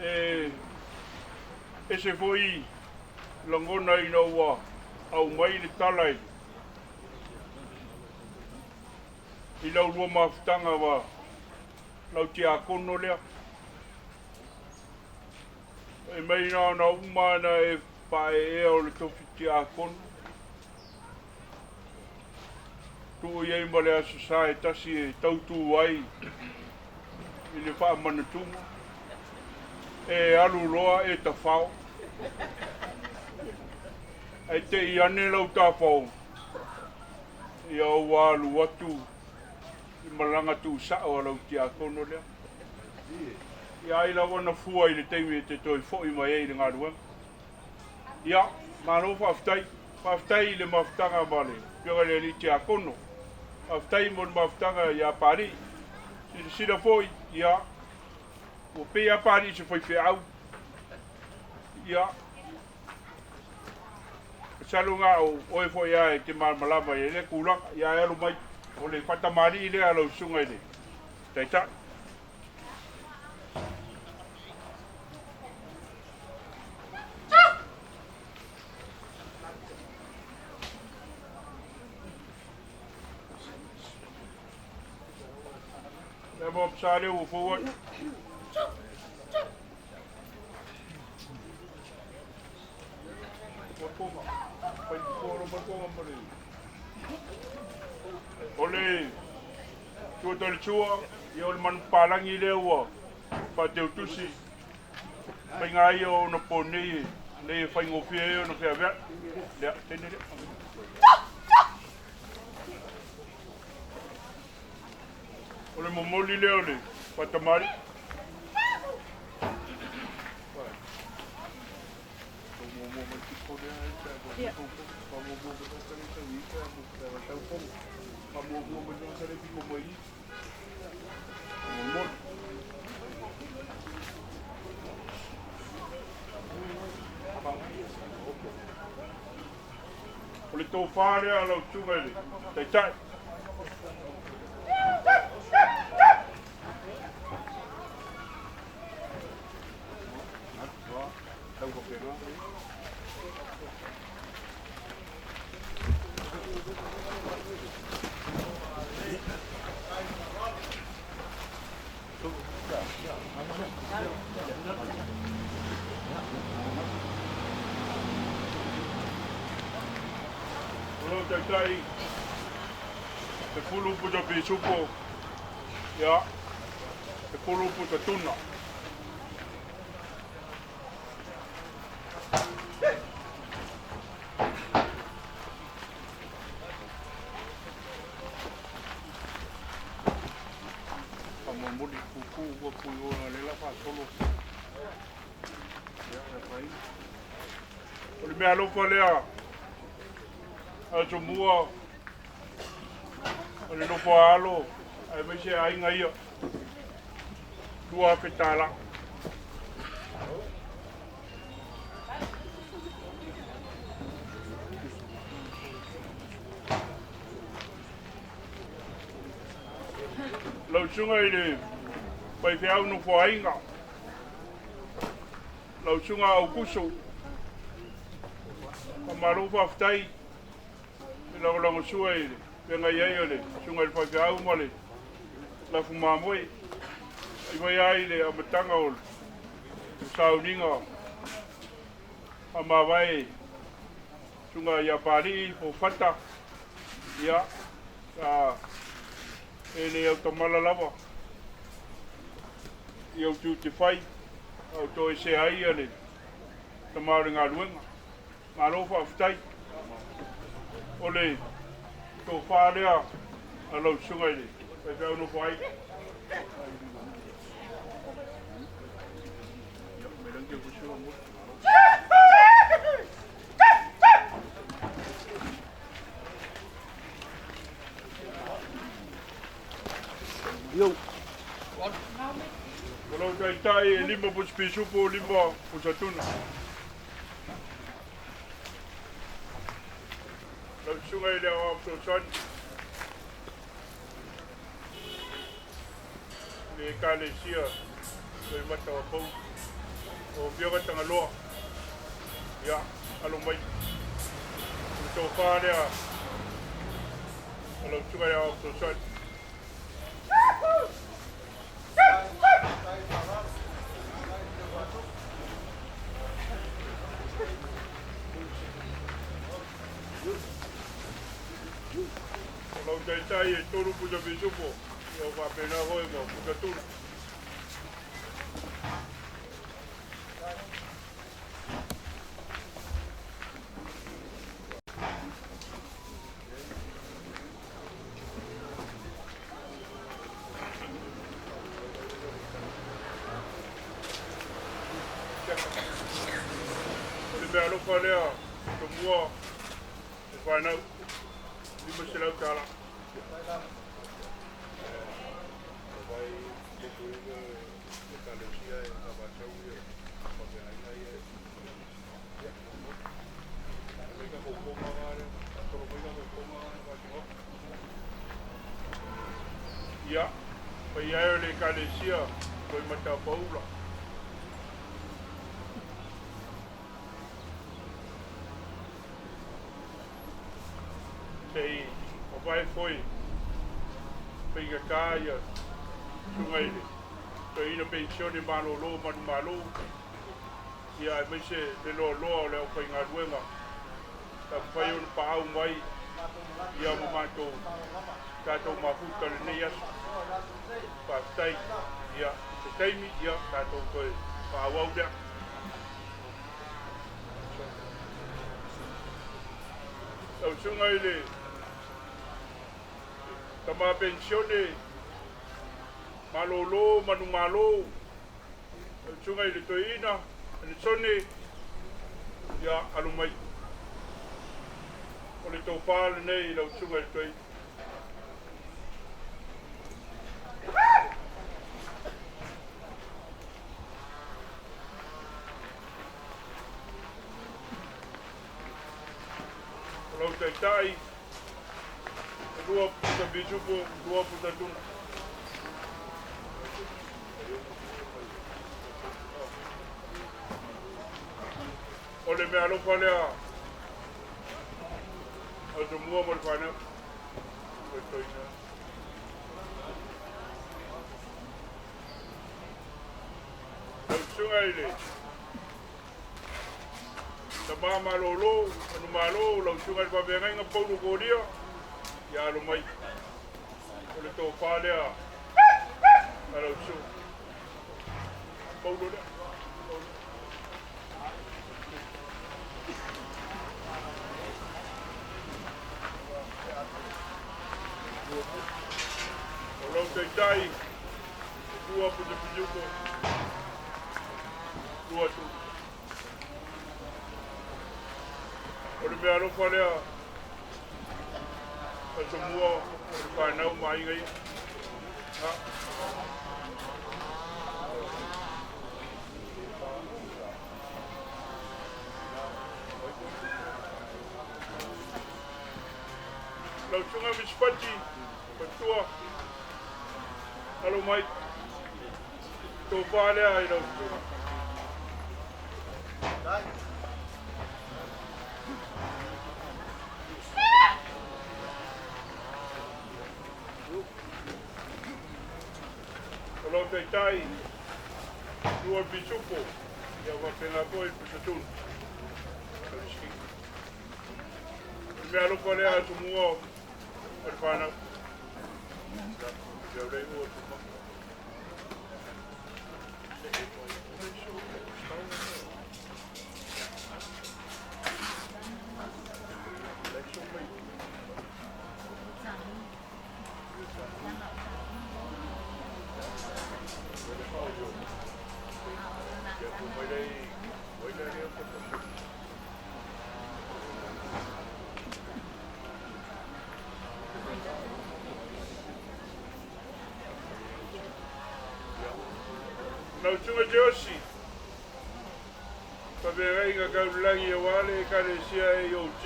e ese foi lagona ina ua aumai le tala i i lau lua mafutaga ma lau tiakono lea. E mai na ona uma na e paeea o le tofi tiakono. Tuu i ai ma le Aso Sa e tasi e tautu ai i le faamanatuga, e alu loa e tafao. Ae te i ane lau tafao, ia ua alu atu i malaga tuusao a lau tiakono lea. Ia ai lava na fua i le taimi e te toe foi mai ai i le galuega. Ia, malo faafetai. Faafetai i le mafutaga ma le Afioga i le Alii Tiakono. Faafetai mo le mafutaga ia Papalii. Silasila foi, ia, ua pei lava Papalii i se faifeau. Ia, masalo na o oe foi lava e te malamalama i lea tulaga. Ia, ae alu mai, o le faatamalii lea a lau susuga i le Taitai. Le mo psa le ua fou ai. O le tua talitua, ia o le manupapalagi lea ua faateutusi faiga ia o ona po nei nei e faigofie ai ona feaveai. Lea, teine lea. O le momoli lea o le faatamalii. O le tofa lea a lau susuga i le Taitai. O lau Taitai, e 10 puta pisupo, ia, e 10 puta tuna. Faamolemole puupuu ua pui ola le la faasolo. O le mea alofa lea a Tumua o le nofo a alo aemaise aiga ia 2,000 tālā. Lau susuga i le faifeau nofoaiga, lau susuga Aukuso, faamalo faafetai i lagolagosua i le feagai ai o le susuga i le faifeau ma le lafu mamoe. Ai mai ai le amataga o le sauniga faamavae susuga ia Papalii po o Fata, ia, sa e le autamala lava i au tiute fai, a o toesea ai ia le tama o le galuega. Malo faafetai. O le tofa lea a lau susuga i le faifeau nofo ai. O lau taitai e 5 pusa pisupo, 5 pusa tuna. Lau susuga i le Aoao Fesoasoani, le Ekalesia Toimata o Apou, o Afioga Tagaloa, ia, alo mai. O le tofa lea a lau susuga i le Aoao Fesoasoani. O lau taitai e 3 pusa pisupo, ia faapena foi ma pusa tuna. mea alofa lea Tumua le fanau $500. Ia, paia e o le Ekalesia toe Matapaula. Se i mavae foi faigata ia susuga i le toeaina penisione malolo manumalo, ia aemaise le loaloa o le aufaigaluega sa mafai ona paau mai ia ma matou tatou mafuta i lenei aso. Faafetai. Ia, se taimi, ia, tatou toe faaauau lea. Lau Susuga i le Tama Penisione Malolo Manumalo, lau Susuga i le Toeaina Anisone, ia alo mai. O le tofa lenei i lau Susuga i le Toeaina. O lau Taitai, e lua puta pisupo, lua puta tuna. O le mea alofa lea a Tumua ma le fanau. Toitoina. Lau Susuga i le Tama Malolo, Manumalo, lau Susuga i le Faafeagaiga Paulo Kolia, ia alo mai. O le tofa lea a lau Susuga. Paulo lea. Paulo. O lau Taitai, e lua puta piliuko, lua tulu. O le mea alofa lea a Tumua o le fanau ma aiga ia. Ha. Lau Susuga Misipati, matua, alo mai, tofa lea i lau susuga. O lau Taitai, lua pisupo, ia faapena foi pusatunu. O le mea alofa lea a Tumua o le fanau. Lau Susuga Josi, faafeagaiga kaulagi aua le Ekalesia AOG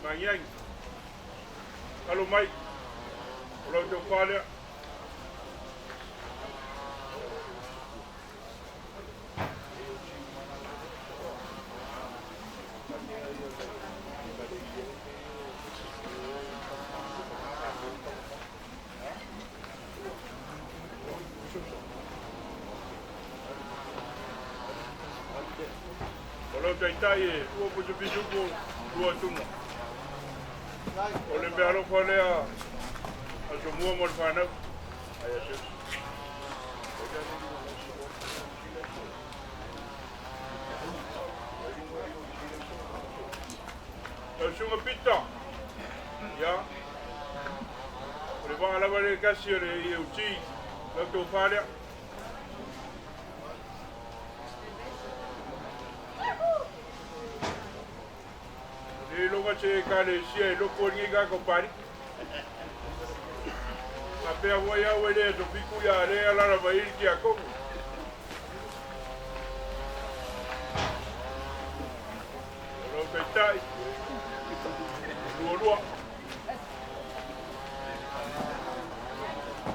Magiagi. Alo mai, o lau tofa lea. O lau Taitai e ua pisupisupu lua tuna. O le mea alofa lea a Tumua ma le fanau. Ai a Seus. Lau Susuga Pita, ia, o le vaa lava le kasi o le EOG, lau tofa lea. ma se ekalesia e loko ai lenei tagata o Papalii. Faapea foi au e le Aso Fitu ia lea e alaala mai ai le tiakono. O lau taitai, lualua.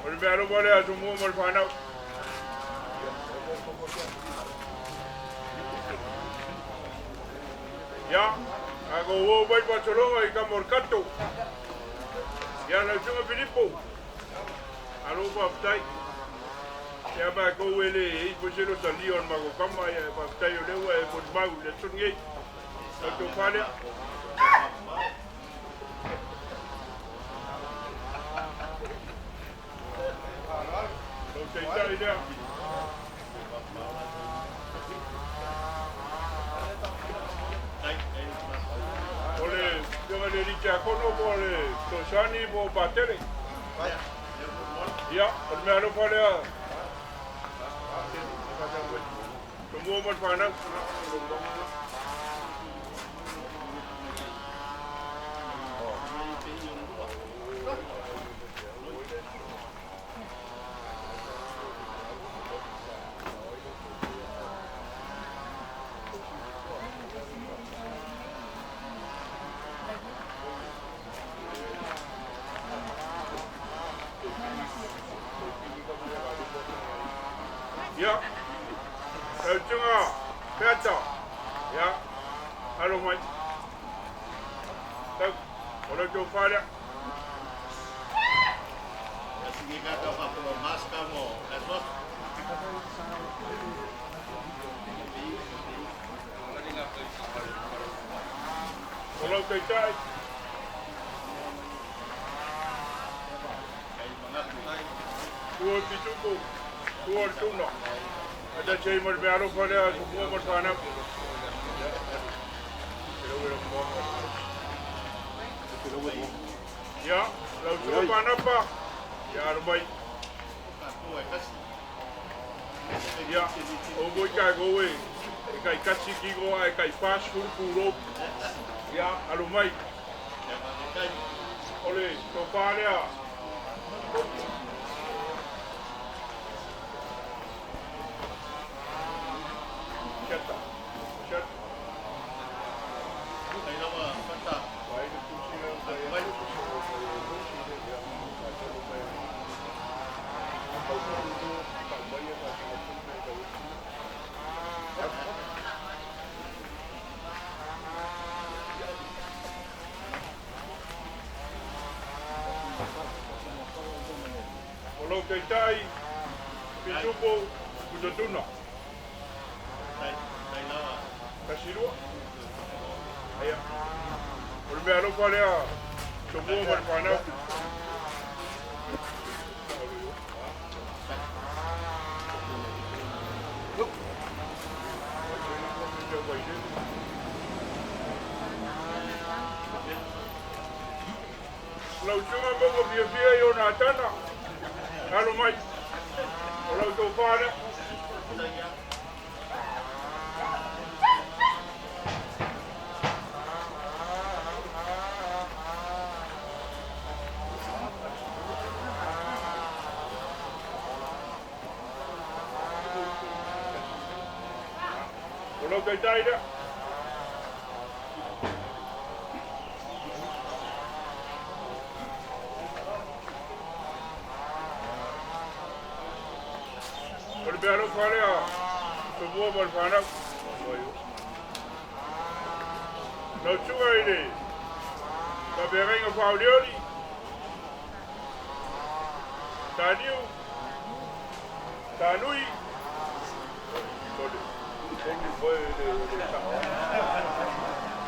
O le meaalofa lea a Tumua ma le fanau. Ia, tatou oo mai faasologa i tama o le kato. Ia, lau Susuga Filipo, malo faafetai. Ia matou e le i foi se losalia o le matou tama, ia faafetai o lea ua e molimau i le aso lenei. Lau tofa lea. Lou taitai lea. O le afioga i le alii tiakono po o le fesoasoani po o Patele. Ia, o le meaalofa lea. Tumua ma le fanau. Ia, tautuga, Peata, ia, alo mai. Tau, o lau tofa lea. O lau taitai. Tua o Pisupo, tua o le Tuna. A tasi ai ma le meaalofa lea a Tumua ma le fanau. Ia, lau susuga Panapa, ia alo mai. Ia, o moi tatou e, e tai tasi kilo ae tai 40 pulou. Ia, alo mai. O le tofa lea. Siata. Siata. O lou taitai, pisupo, putatuna. Tasilua. Ia. O le meaalofa lea, Tumua ma le fanau. Lau susuga Maua fiafia i ona atana. Alo mai. O lau tofa lea. O lau taitai lea. O le meaalofa lea, Tumua ma le fanau. Lau susuga i le Faafeagaiga Faaolioli, Taniu, Tanui,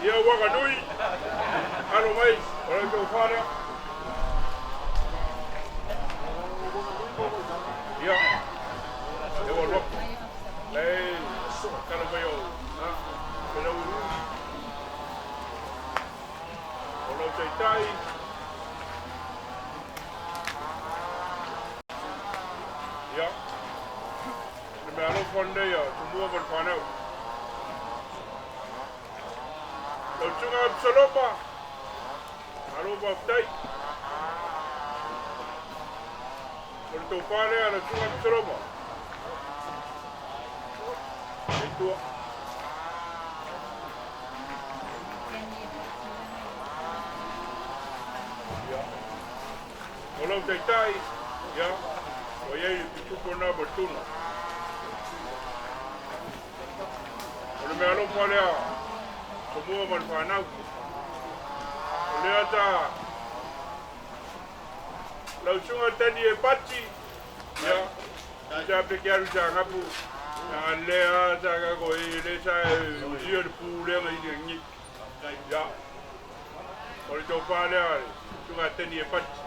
Ia Wakanui, alo mai, o lau tofa lea. Ia, e ua loku. Lei, tala mai o, ha, pe lau O lau taitai. Ia, le meaalofa lenei a Tumua ma le fanau. Lau susuga Absaloma. Malo faafetai. O le tofa lea a le Susuga Apisaloma. E tua. Ia. O lau taitai, ia, ua i ai le pitupo lena ma le tuna. O le meaalofa lea, Tumua ma le fanau. O lea sa lau susuga Tani e Pati, ia, sa pe ke alu sa ngapu, sa lea sa ka ko e le sa e usia le pu lea ngai le ngi. Ia, o le tofa lea le susuga Tani e Pati.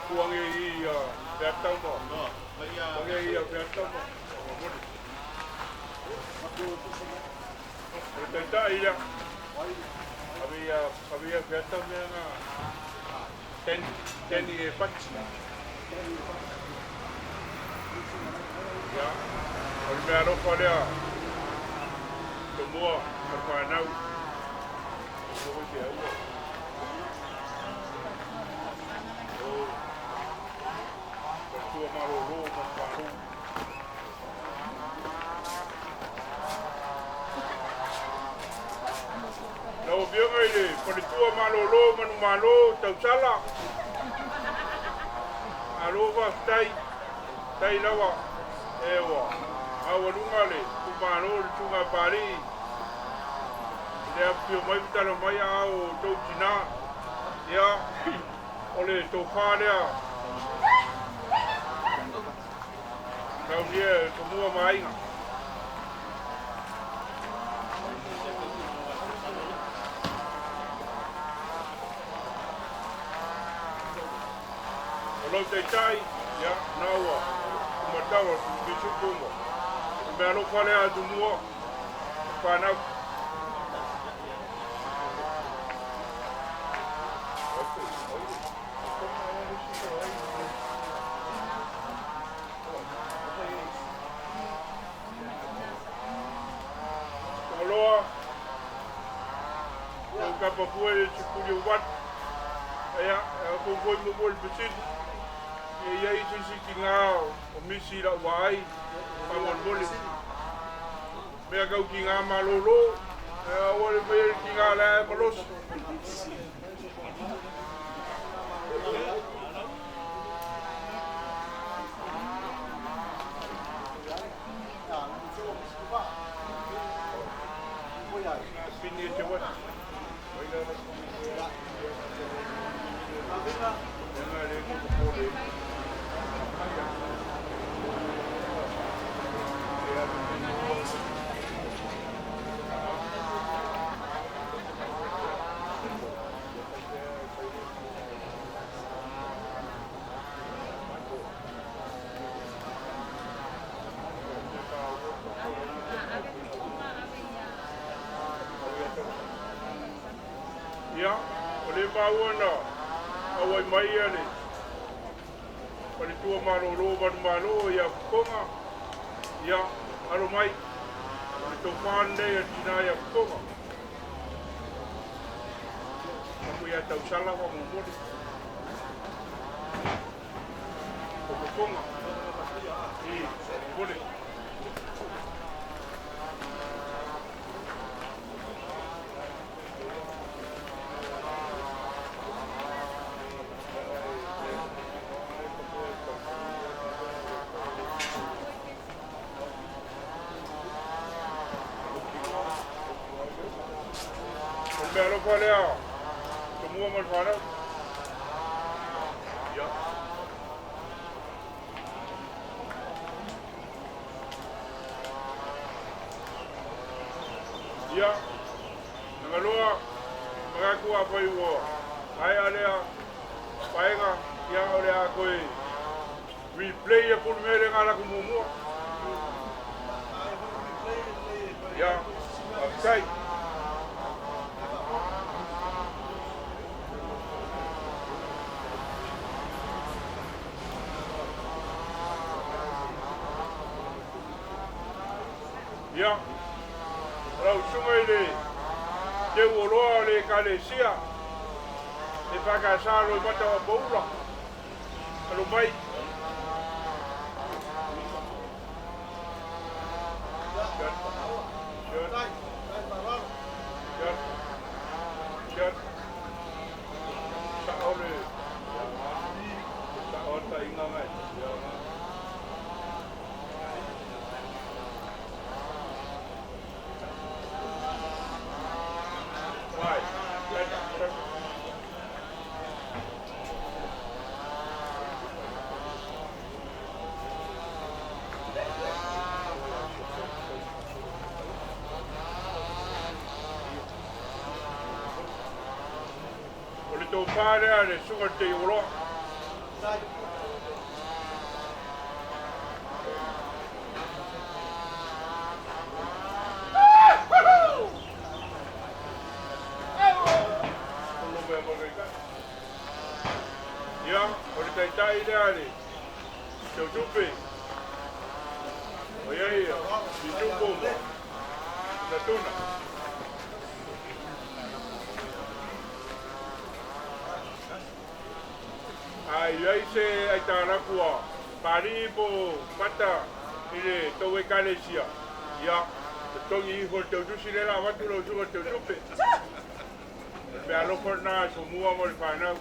Kuange i ia Featama. Kuange i ia Featama. O le taitai lea. Ave ia, ave ia Featama mea nga teni e pati. Ia, o le mea alofa lea. Tumua, ma le fanau. Tumua te aua. O, faletua malolo ma le fanau. Lau Afioga i le Faletua Malolo Manumalo Tausala, malo faafetai, tai lava, e ua maualuga le itumalo i le Susuga a Papalii i le afifio mai ma tala mai aao o outou tina. Ia, o le tofa lea saunia e Tumua ma Aiga. O lau taitai, ia, na ua tumatau atu i pisupu ma le mea alofa lea a Tumua ma fanau. Tongoloa, tou kapa fua i le sefulu o watu. Ia, e kou foi muamua i le fesili, e i ai se isi tiga o misi i lau vaai, faamolemole. Mea kau tiga malolo, aua le faia le tiga la e malosi. Pini e te wati. Ia, o lea maua na auai mai ia le faletua malolo manumalo ia Fofoga. Ia, alo mai, o le tofa lenei a le tina ia Fofoga. Aku ia tausala faamolemole. O Fofoga. I, faamolemole. O le mea alofa lea, Tumua ma le fanau. Ia. Ia, Nagaloa, manatu afai ua maea lea vaega, ia o le a toe replay atu le mea lea na alu atu muamua. Ia, faafetai. Ia, Lau Susuga i le Teu Oloa o le Ekalesia EFKS Loimata o Apoula. Alo mai. O le tofa lea a le Susuga i le Teioloa. Ia, o le taitai lea a le Teutupe. O ia ia, Pitupo ma Natuna. A i ai se aitalafu a Palii po o Mata i le tou Ekalesia, ia, totogi ifo le teutusi lea la avatu lau susuga i le teutupe. O le meaalofa lena a Somua ma le fanau.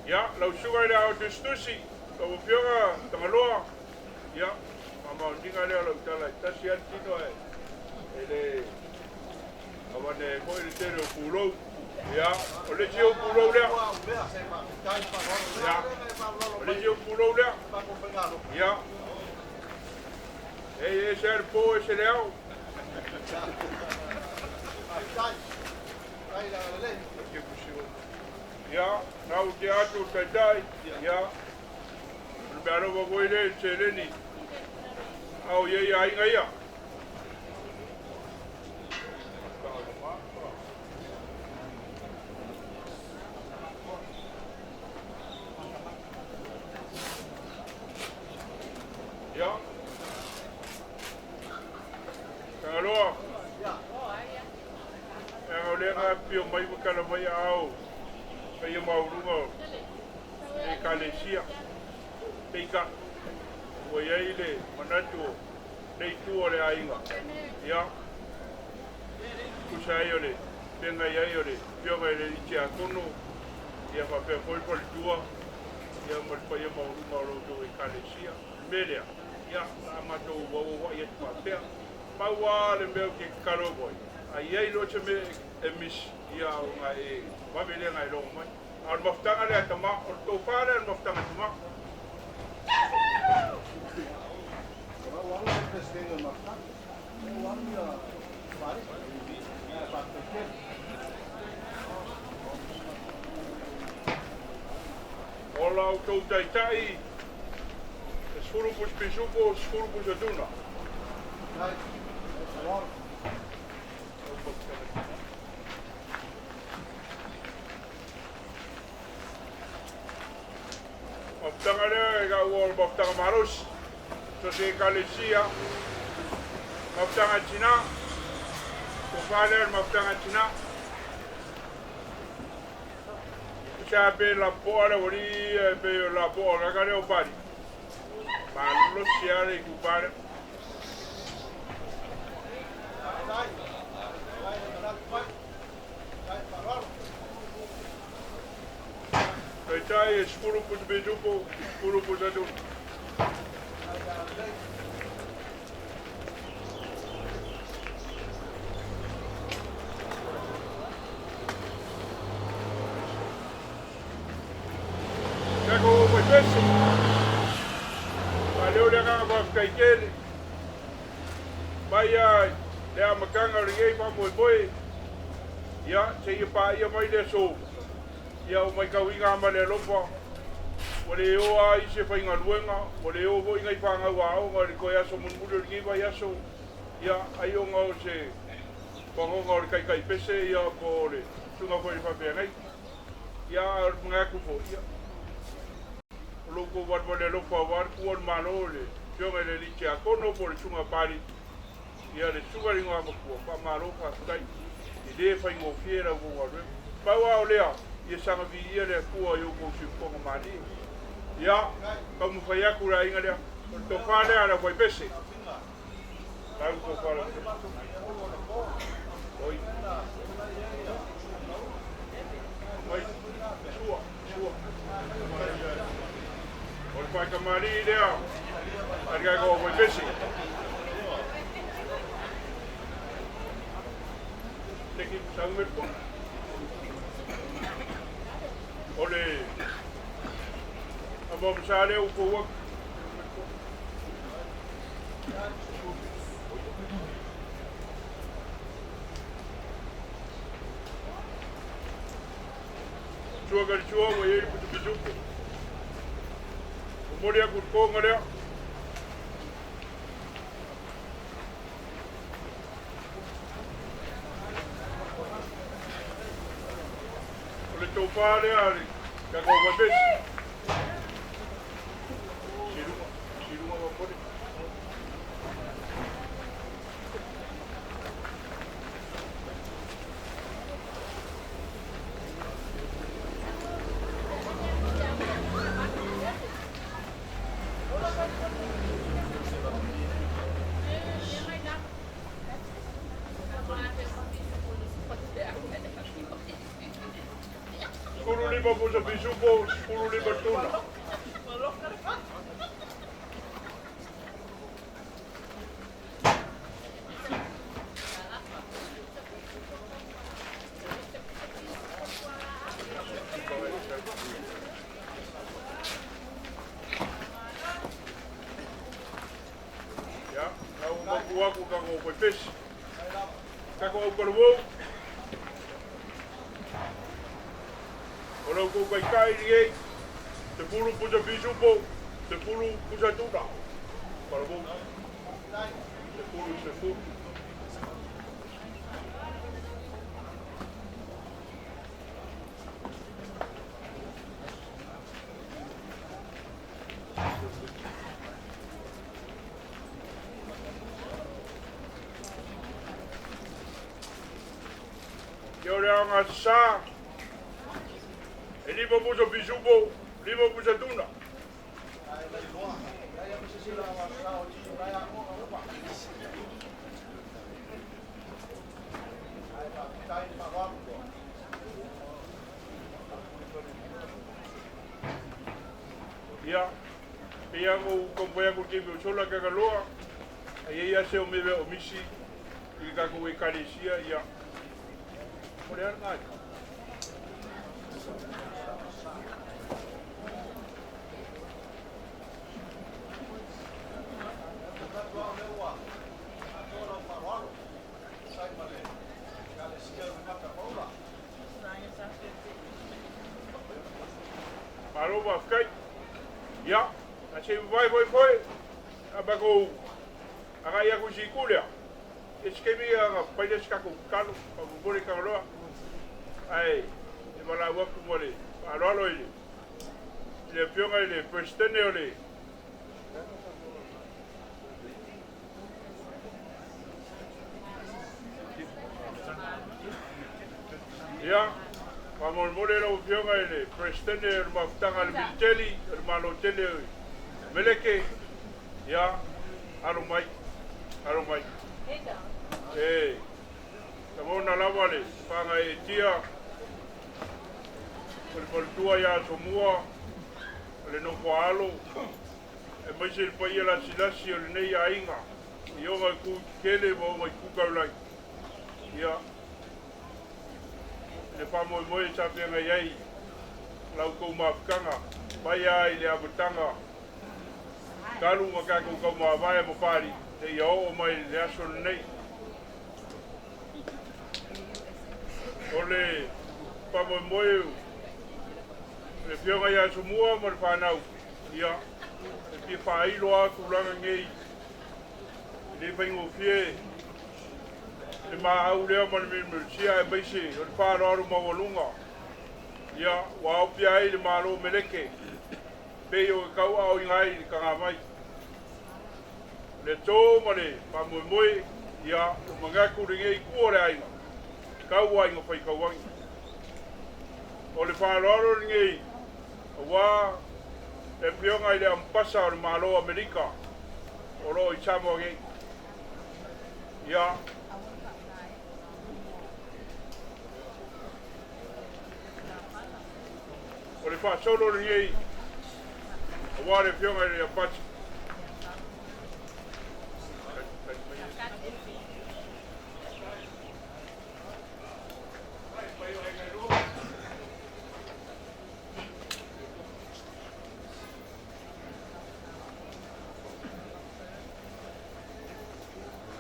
Ia, lau susuga i le Ao Tusitusi, lau Afioga Tagaloa, ia, faamaoniga lea o lau tala, e tasi lava le tino ae e le avane ai foi le tele o pulou. Ia, o le isi ou pulou lea. Ia, o le isi ou pulou lea. Ia, e ese lava le po ese le ao. Ia, na ou te atu o le taitai. Ia, o le meaalofa foi lea i le seleni. A o i ai aiga ia. Ia. Tagaloa. E o lea nga pio mai ma kala mai ao paia maualuga o le Ekalesia. Peitai, ua i ai le manatu o le itu o le aiga, ia, tusa ai o le feagai ai o le Afioga i le Alii Tiakono, ia faapea foi le faletua, ia ma le paia maualuga o lo outou Ekalesia. O le mea lea, ia, o le a matou auauai atu faapea. Pau lava le mea ou te tatalo atu ai, a i ai loa se mea e misi, ia ona e vave lea ona e logo mai. A o le mafutaga lea a tama, o le tofa lea o le mafutaga a tama. O la outou taitai, e 10 pusa pisupo, 10 pusa tuna. Mafutaga lea e taua o le mafutaga malosi, so se Ekalesia, mafutaga tina, tofa lea o le mafutaga tina. Sa pe lapoa le aualii ia e pei o le lapoa o le aga lea o Pali. Malosi lava le itupa lea. Taitai e 10 pusa pisupo, 10 pusa tuna. Tatou faipese, faaleo le agaga faafetai tele mai lava i le amataga o lenei faamoemoe, ia, seia paia mai le aso, ia ua matauina lava ma le alofa, ua le o lava i se faigaluega, ua le o foi nai fanau aoga i le toe aso mulimuli o lenei vaiaso, ia, ai ona o se pagona o le taitaipese, ia, po o le susuga foi i le faafeagaiga. Ia, a o le manatu foi, ia, o lo outou valevale alofa aua le tuua o le Malo i le Afioga i le Alii Tiakono po o le Susuga Papalii, Ia, le susuga i le Igoamatua, faamalo faafetai, e le faigofie la outou galuega. Pau lava o lea, ia saga viia le Atua i outou siufofoga malie. Ia, taumafai atu le aiga lea, o le tofa lea a le aufaipese. Lau tofa a le aufaipese. Oi. Mai, sua, sua. O le faitamalii lea a le tatou aufaipese. Teki sau me po. O le amo sa lea u fou atu. Sua ka le sua ua i ai le pitupitupo. Momoli atu le toga lea. O le tofa lea a le tatou vaipesi. Siluga, siluga momoli. 15 pusa pisupo, 15 tuna. Ia, au mapu aku ka ko pesi. Ka ko au kalawou. O lau kou kaikai lenei, 10 pusa pisupo, 10 pusa tuna. Kalawou. 10 10. Ia o le aoga sa, e 5 pusa pisupo, 5 pusa tuna. Ia, pei ako kompoia ku te o sola ka kaloa, ai ia se o meve o misi i ka ko ekalesia ia. O le ara ngai. Malo faafetai. Ia, a se vai foi foi, a makou agai aku i siku lea. E se kemi a paile se kakou kalo, pa momoli Kagaloa. Ae, e valaau aku ma le faaaloalo i le i le afioga i le Peresetene o le Ia, faamolemole lau afioga i le Peresetene o le Mafutaga a le Militeli o le Malo Tele o Meleke, ia, alo mai, alo mai. E lagona lava le fagaeetia o le faletua ia Asomua, o le nofoaalo, aemaise le paia lasilasi o lenei aiga i oga i ku kele ma oga i ku kaulagi. Ia, le faamoemoe sa feagai ai la outou mafutaga mai lava i le amataga talu ma tatou taumavae ma Papalii seia oo mai i le aso lenei. O le faamoemoe o le Afioga ia Asomua ma le fanau, ia, e fia faailo lava tulaga nei, e le faigofie le maau lea ma le memelusia aemaise o le faaaloalo maualuga, ia, ua aopia ai le Malo Meleke, pei o ke kauaoiga ai i le tagavai. O le aso ma le faamoemoe, Ia, ua manatu lenei itu o le aiga, tau aiga faitauagi. O le faaaloalo lenei aua le Afioga i le Amepasa o le Malo o Amerika o lo o i Samoa nei. Ia, o le faasolo lenei aua le Afioga i le Amepasa.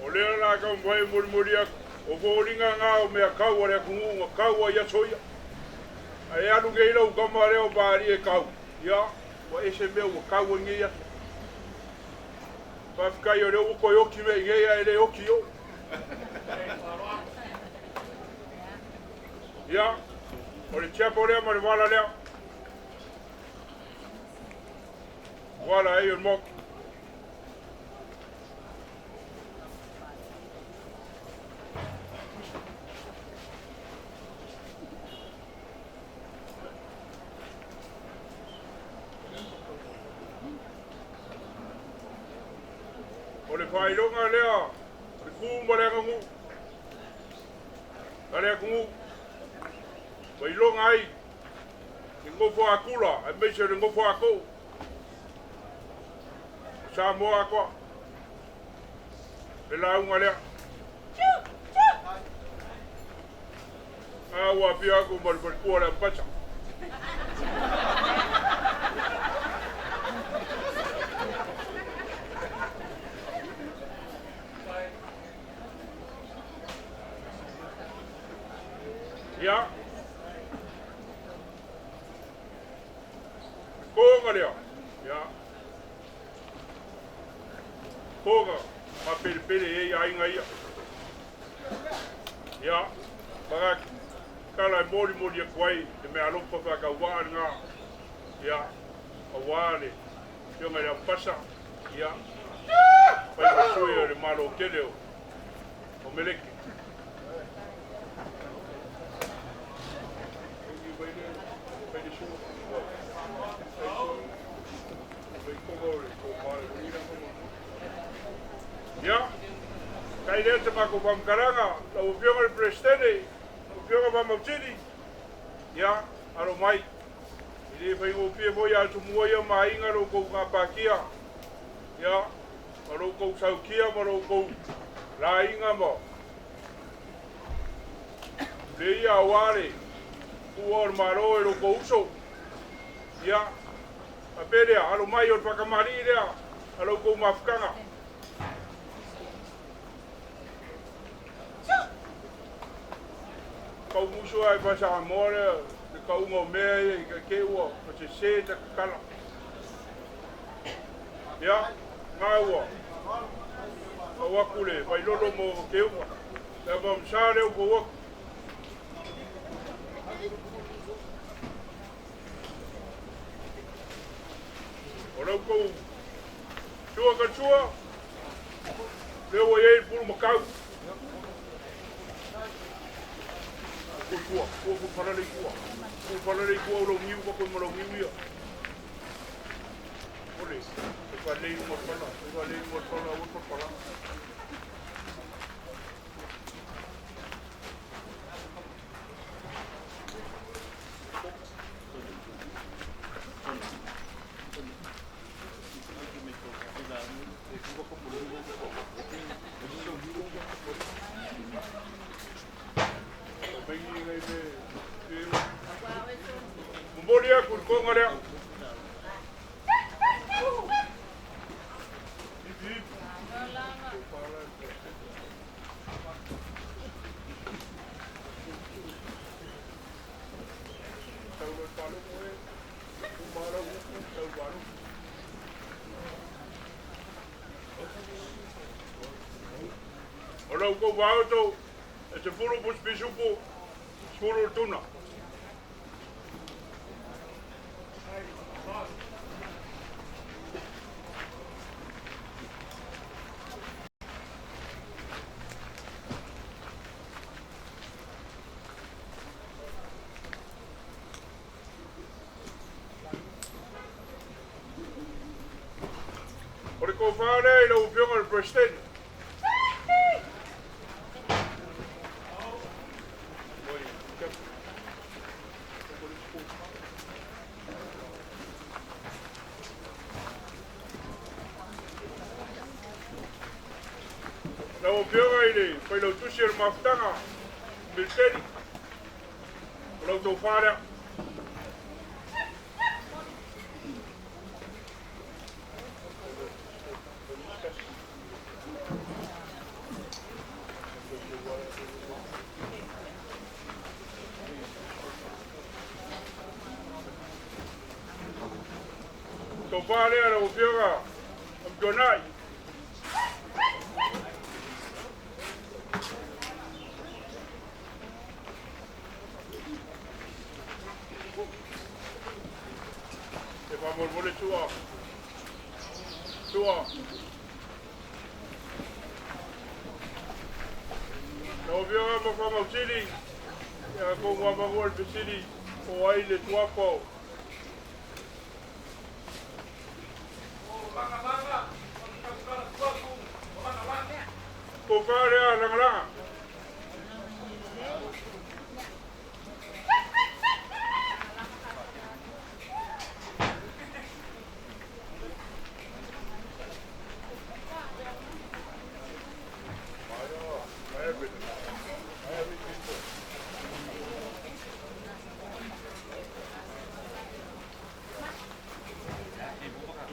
O lea o le a taumafai e molimoli atu, o foliga na o mea kau a le atunuu na kau ai aso ia. Ae alu nei lau tama lea o Papalii e kau, ia, ua ese mea ua kau ai nei aso. Faafetai o lea ua toe oti mea i nei ae le oti i o. Ia, o le tiapo lea ma le vala lea. Vala ai o le motu. O le faailoga lea o le ku ma le aganuu a le atunuu ua iloga ai i nofo a Tula aemaise o le nofo a Too o Samoa atoa le lauga lea. A ua afio atu ma le faletua o le Ampasa. Ia, konga lea. Ia, konga, ma pelepele e i aiga ia. Ia, maga tala e molimoli atu ai le mea alofa faatauvaa lena. Ia, aua le Afioga i le Ampasa, ia, fai ma sui o le Malo tele o Meleke. Ia, kai lea te matou faamatalaga, lau Afioga i le Peresetene, lau Afioga Faamausili, ia, alo mai. E le faigofie foi ia Tumua ia ma aiga lo kou gapatia, ia, ma lo kou saukia ma lo kou laiga ma le ia aua le ua o le Malo e lo kou uso. Ia, faapea lea, alo mai o le faakamalii lea a lo kou mafutaga. Kau musu ai pa Samoa lea, le kauga o mea ia i ka ke ua, o se se ta kakala. Ia, ngā ua, kau aku le vailolo mo ke uma. Le ma msa leo kau aku. O lau kou, sua ka sua, leo ua iai pulu makau. Ko tua, ko ko paralei tua. Ko paralei tua o lau niu, ko ma lau niu ia. Ole, e whalei uma pala, e whalei uma pala, ua pala. Momoli aku le konga lea. Hip hip. Tau lo talo moe. Umara uku tau valu. O lau kou vaoto, e te fulu puspisupu, sulu tuna. Tofa lea i lau Afioga i le Peresetene. Lau Afioga i le Failautusi o le Mafutaga Militeli, o lau tofa lea. Tofa lea lau Afioga Amituanai. E faamolemole Sua. Sua. Lau Afioga ma Faamausili, ia atonu avanoa le fesili po o ai le suafa o Tofa lea Lagalaga.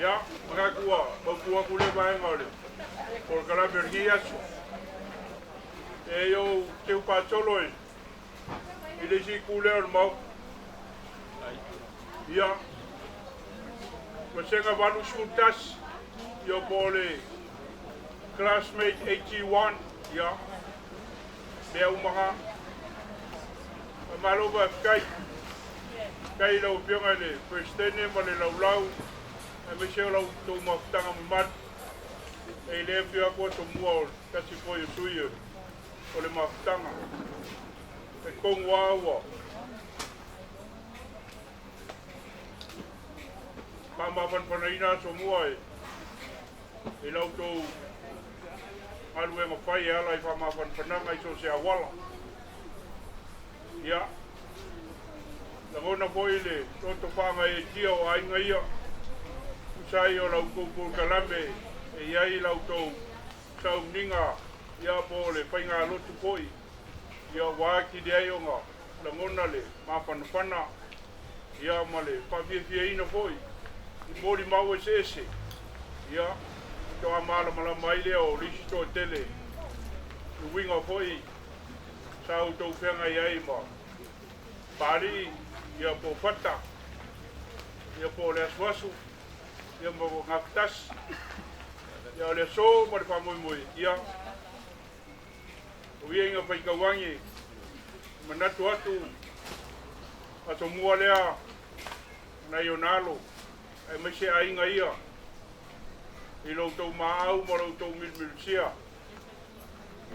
Ia, manatu ua mautu atu lea vaega o le polokalame o lenei aso. E ou teu faasolo i le isi itu lea o le Maota. Ia, Vasega 81, ia po o le classmate 81, ia, mea uma na. Faamalo faafetai. Faafetai i lau Afioga i le Peresetene ma le Laulau, aemaise o la outou mafutaga mamalu. E le afio atu Asomua o le tasi foi o sui o le mafutaga. E tonu lava ua faamafanafanaina Asomua i la outou galuega fai e ala i faamafanafanaga i so o se auala. Ia, lagona foi le loto faagaeetia o aiga ia, tusa ai o la outou polokalame e i ai la outou sauniga, ia po o le faigalotu foi, ia ua atili ai ona lagona le mafanafana, ia ma le faafiafiaina foi i molimau eseese, ia faatoa malamalama ai lea o le isi toatele i uiga foi sa outou feagai ai ma Papalii, ia po o Fata, ia po o le Asuasu, ia ma Gafatasi, ia o le aso ma le faamoemoe, ia o ia ina faitauagi e manatu atu Asomua lea nai ona alo aemaise aiga ia i lo outou maau ma lo outou milumilusia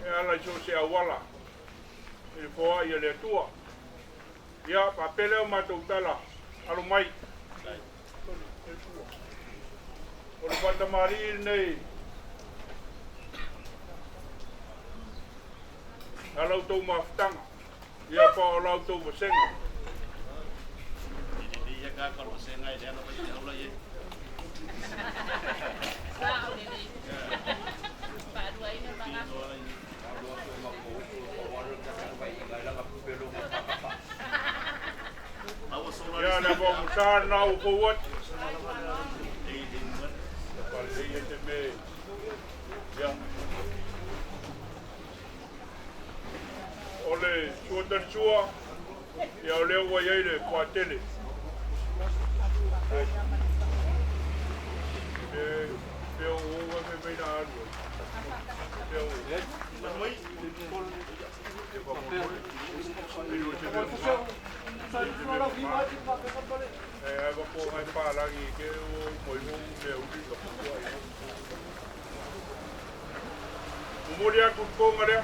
e ala i so o se auala i le foai a le Atua. Ia, faapea lea o matou tala, alo mai. O le faatamalii lenei a la outou mafutaga, ia pa o la outou vasega. Ia le ava musa lena ua fou atu. Palelei e te me. Ia. O le sua talisua, ia o lea ua i ai le puatele. Pe o ua me mai na alu. Pe o. Momoli atu le toga lea.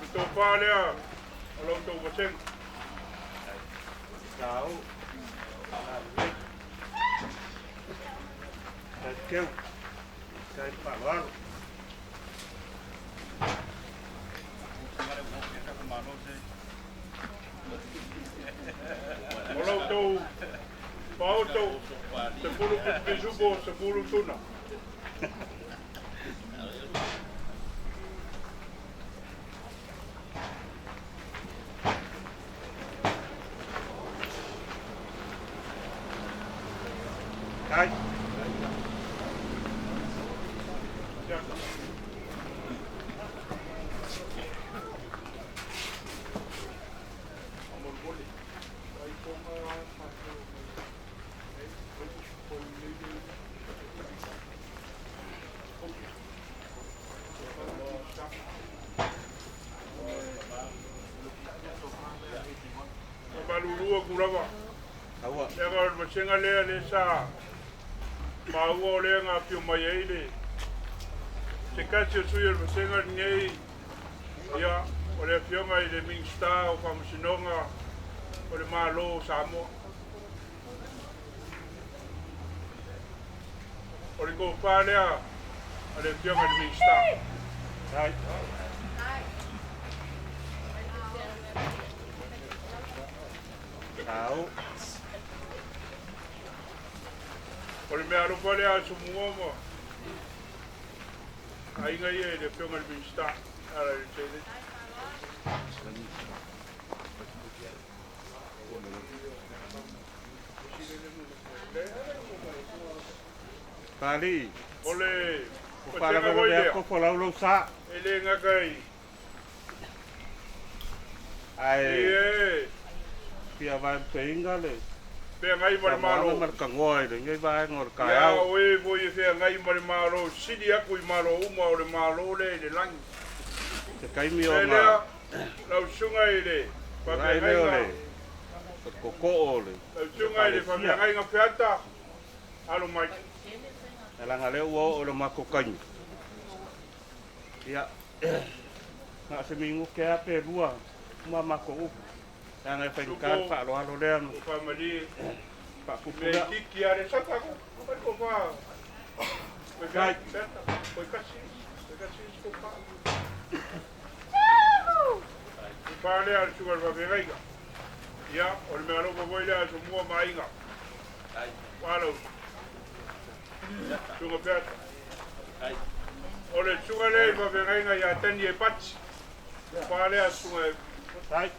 Le tofa lea. o la outou vasega. Tau. Thank you. Thank you. O la outou faaoto 10 pisipisupo, 10 tuna. Ai. Malulua kulava. Aua. Leaga o le vasega lea lea sa maua o lea na afio mai ai le se tasi o sui o le vasega lenei, ia, o le afioga i le Minisita o Faamasinoga o le Malo o Samoa. O le tofa lea a le afioga i le Minisita. Ai. Tau. O le mea alofa lea a Sumua ma aiga ia i le afioga i le Minisita ala i le seleni. Pali. O le O vasega foi faalavelave lea, a kofo lau sa. e le gata i Ai e fia vai peinga le. feagai ma le Samoaga Malo. ma le tagoa i lenei vaega o le Ia taeao. o e foi e feagai ma le Malo, sili aku i Malo uma o le Malo lea i le lagi. Se taimi E ona lea, lau susuga i le ai lea o faafeagaiga, le o le kokoo o le lau susuga i le ekalesia. faafeagaiga Peata, alo mai. E laga lea ua oo i le matou taimi. Ia, na o se minuke lava pe lua uma matou upu. Leaga e faigata le Supo, faaaloalo lea ma o faamalie, faapupu mea lea. itiiti a le saka ko, fai ko fa, fai Tai. Peata, foi kasi, foi kasi ko fa. Fa lea le susuga i le faafeagaiga. Ia, o le mea alofa foi lea a Sumua ma aiga. Ua lau susuga Peata. O le susuga lea i faafeagaiga ia Tani e Pati. Fa lea susuga e Tai.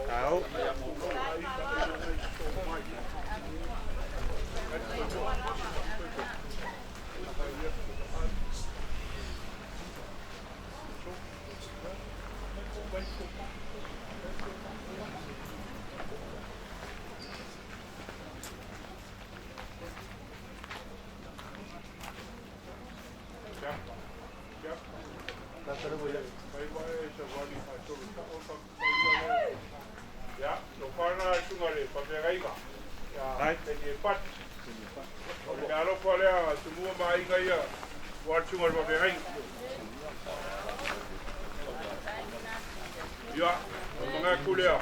Tau. Ia, lo whana susuga le faafeagaiga. Ia, Tai. Tani e Pati. O le mea alofa lea a Tumua ma aiga ia, ua le susuga i le faafeagaiga. Ia, o manatu lea.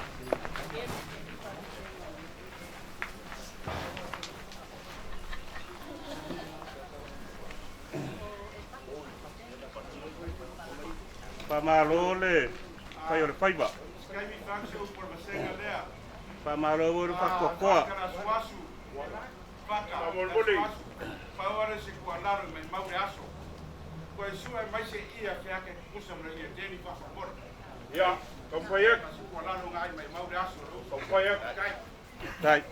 Faamalo le fai o le faiva. Faamalo foi le faatoatoa. Faamolemole. Ia, taumafai atu, taumafai atu. Tai.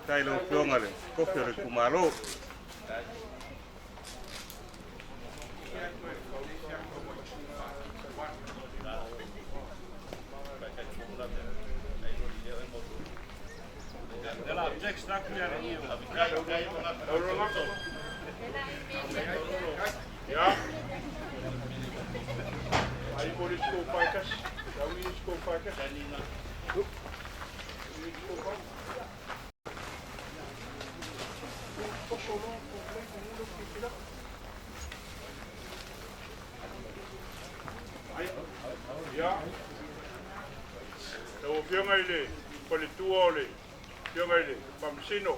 Tai lau afioga le kofi o le itumalo. Lau lagako. Ia. Ai mo le siko paekas. Lau i le siko paekas. I le siko paekas. Afioga i le Faletua o le Afioga i le Faamasino,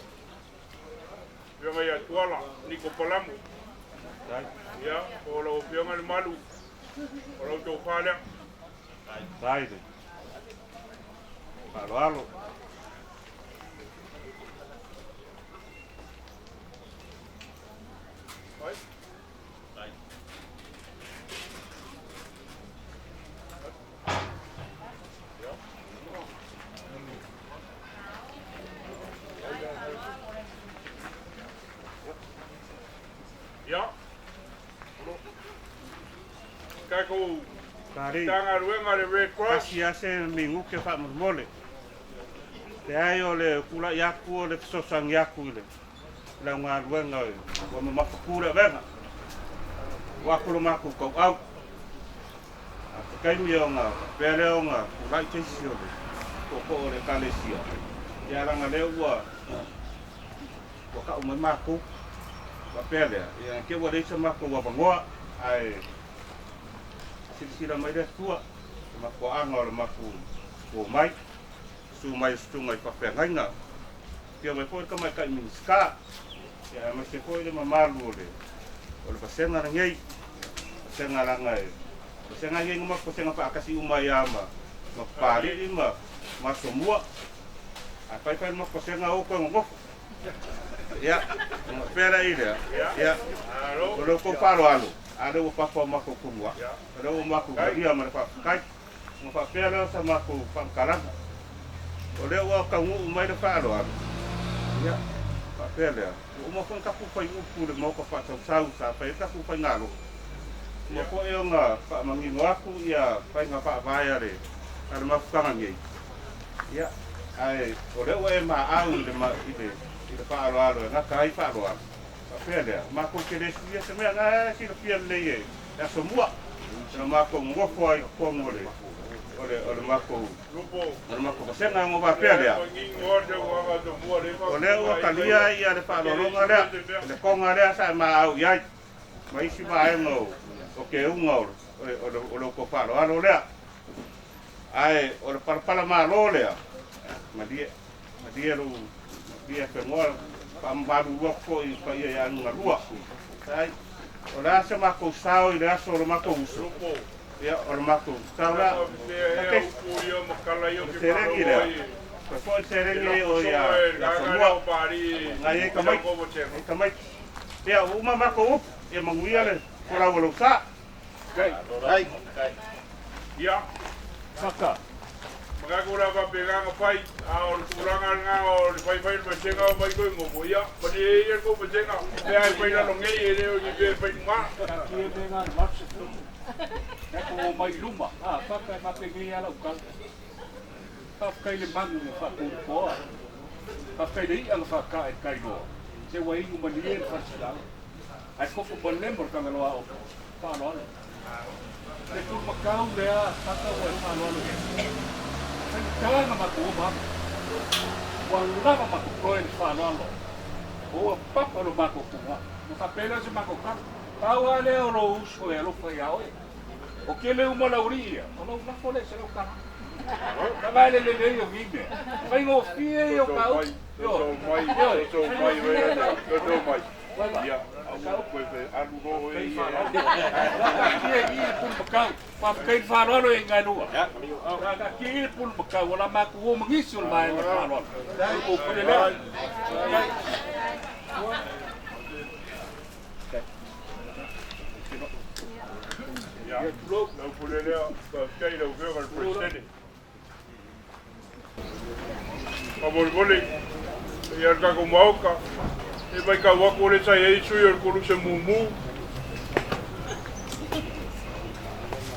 Afioga ia Tuala Niko Palamu. Ia, o lau Afioga le malu o lau tofa lea. Faafetai le faaaloalo. Ia, tatou Tari. Matagaluega a le Red Cross. Tasi lava se minute faamolemole. Leai o le tulai atu o le fesoasoani atu i le lau galuega ua mamafa tu le avega. Ua atu lo matou tauau. A o se taimi ona faapea lea ona tulai se isi o le tootoo o le Ekalesia, ia leaga lea ua ua tau mai matou. Faapea lea, ia te i ua leai se matou avanoa, ae silasila mai le Atua i le mafuaaga o le matou omai, susu mai o susuga i faafeagaiga, afio mai foi le Tamaitai Minisita, ia aemaise foi le mamalu o le o le vasega lenei, vasega leaga e vasega nei na matou vasega faatasi uma ai lava ma ma Papalii ma ma Asomua. A fai fai le matou vasega o toe nonofo. Ia, ona faapea lea i lea, ia, o le tou faaaloalo, a lea ua papa o matou tumua, o lea ua matou talia ma le faafetai. Ona faapea lea o sa matou faamatalaga, o lea ua taunuu mai le faaaloalo, ia, faapea lea, ua uma foi ona tatou fai upu i le Maota faasausau sa fai ai le tatou faigalotu. Uma foi ona faamanino atu ia faiga faavae a le a le mafutaga nei, ia, ae o lea ua e maau i le i le i le faaaloalo e gata ai faaaloalo. Faapea lea, matou te le suia se mea, na e silafia lelei e le Asomua, na matou nonofo ai i totonu o le o le o le matou o le matou vasega ona faapea lea, o lea ua talia ia le faaaloaloga lea, le toga lea sa e maau i ai ma isi vaega o o keuga o le o le o le tou faaaloalo lea. Ae o le palapala malo lea, malie, malie lou malie afenoa faamamalu atu foi i le paia ia Anugalua. Ai, o le a se matou sao i le aso o le matou uso? Ia, o le matou sao lea. Ok. O le seleni lea, toe foi le seleni o ia ia Asomua, nai ai tamaiti, ai tamaiti. Ia, ua uma matou upu, ia manuia le folau o lou sa. Ia, Saka. Manatu la faapena na fai, a o le tulaga lena o le faifai o le vasega o mai toi ngofo, ia, malie ia le tou vasega, mea e fai lalo nei e le o ni mea e fai luga. Taatia mea na i le 80. Tatou omai i luma. A, papa e faapena lava lau tala. Faafetai i le manu na faatulutoa. Faafetai i le i'a na faata'a i le tai loa. Se ua inu malie le faleselau. Ae koko malemo le Tagaloa o faaaloalo. Le pulumakau lea saka ua e faaaloalo i ai. Faigata na matou oma atu. Ua lava matou toe le faaaloalo. Ua papa lo matou tulaga. Na faapea lea o se matou tala. Pau lava lea o lou uso e alofa ia oe. O kele uma lau alii ia, o lau lafo lea i $100. Kava le lelei o ni mea. Faigofie ia o ka upu. Ioe. Ioe. Faigofie ia ka upu. Taatia i i le pulumakau. Faafetai le faaaloalo e Gaelua. Taatia i i le pulumakau o la matou o ma nisi o le vaega o le faaaloalo. O le pule lea. Ia, lau pule lea, faafetai i lau Afioga i le Peresetene. Faamolemole, ia le tatou Maota, e matau atu o lea sa i ai sui o le Koluse mumu.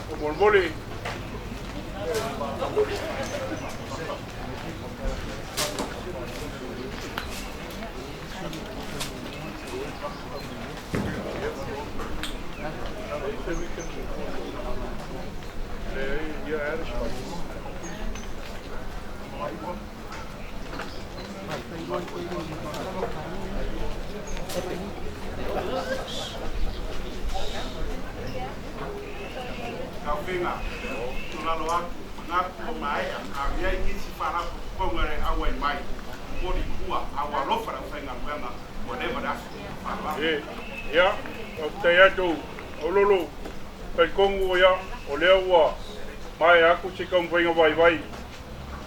Faamolemole. Taufega, tulalo atu. Manatu ua maea, a ua i ai nisi faalapotopotoga e le auai mai, momoli tua, a ua alofa le aufaigaluega, ua leva le aso. Faaaloalo. Ia, faafetai atu Aulolo, talitonu ia, o lea ua maea atu se taumafaiga vaivai,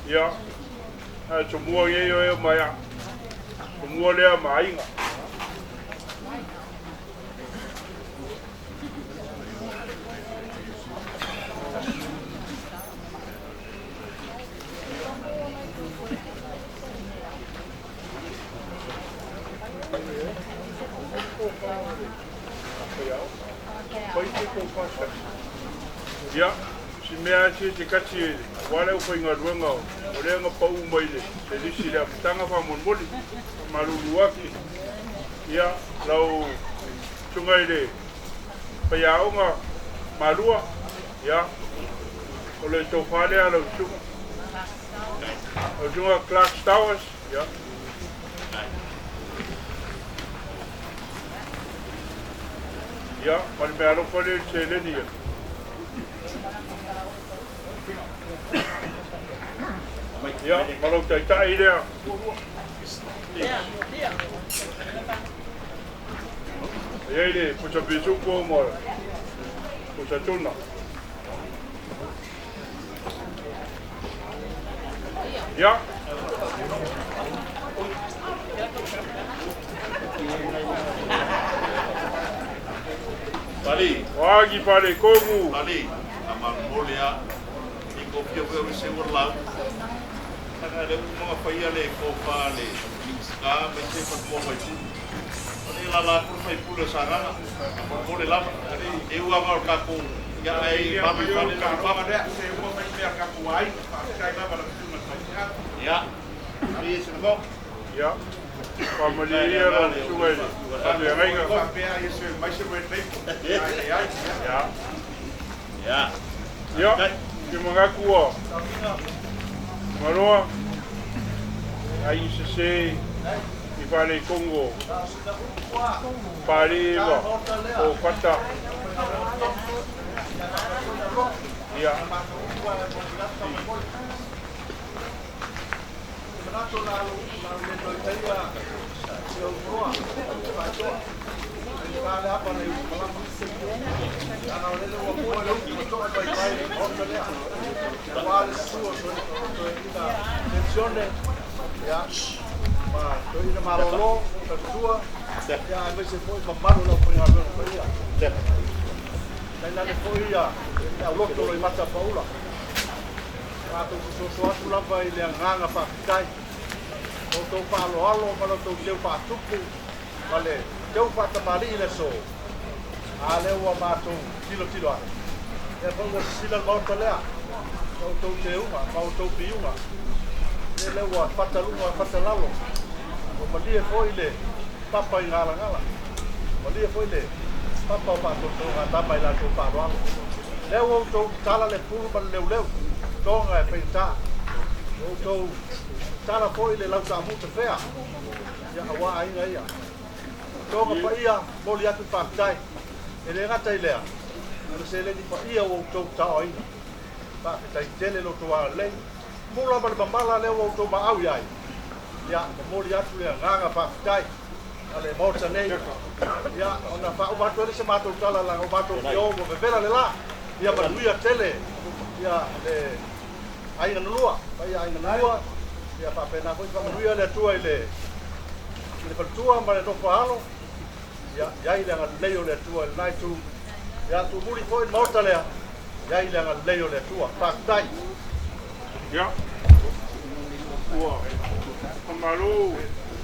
ia, ae tomua nei oe ma ia, tomua lea ma aiga. Ia, si mea lava sia te kati aua le aufaigaluega o lea na pau mai le lisi i le amataga faamolemole, faamalulu ake. Ia, lau susuga i le faiaoga Malua, ia, o le tofa lea a lau susuga. Lau susuga Clark Stowers, ia. Ia, ma le meaalofa lea i le seleni ia. Ia, ma lou taitai lea. E i ai le pusa pisupo ma le pusa tuna. Ia. Pali. O agi pale kogu. Pali, a malomole a. I ko fia foi o se ua lau. Sanga le uma faia le kofa le Minista mai se fa mo mai pu. O le la la ku fai pu le sagaga. Mo le lava. E ua ma ka ko ia ai ma mi fa le ka fa. Se ua mai mea ka ku ai, fa kai lava la tuna fai. Ia. Ni se mo. Ia. Faamalie ia lau susuga i le faafeagaiga. Ia. Ia. Ia, ke manatu ua maloa ai sese i faaletonu o Papalii ma Sopata. Ia. Matou fesoasoa atu lava i le agaga faafetai. Lo outou faaaloalo ma lo outou teu faatupu ma le teu faatamalii i le aso, a lea ua matou tilotilo atu, lea foi ua sisila le Maota lea, ma outou teuga ma outou piuga, lea lea ua fata luga fata lalo, ua malie foi le papa i galagala, malie foi le papa o faatotoga a tama i latou faaaloalo. Lea ua outou tala le pulu ma le leuleu, toga e faigata. Ua outou tala foi le lautaamu tafea, ia aua aiga ia. Toga paia, momoli atu le faafetai. E le gata i lea, o le seleni paia ua outou taoaina. Faafetai tele lo outou agalelei. Pula ma le mamala lea ua outou maau i ai, ia momoli atu le agaga faafetai a le Maota nei. Ia, ona faauma atu ai le se matou tala leaga ua matou fia o ua vevela le la. Ia manuia tele ia le aiga na lua, paia aiga na lua. Ia faapena foi faamanuia le Atua i le i le faletua ma le nofo a alo. Ia i ai le agalelei o le Atua i lena itu. Ia tumuli foi le Maota lea, i ai le agalelei o le Atua. Faafetai. Ia, ua faamalo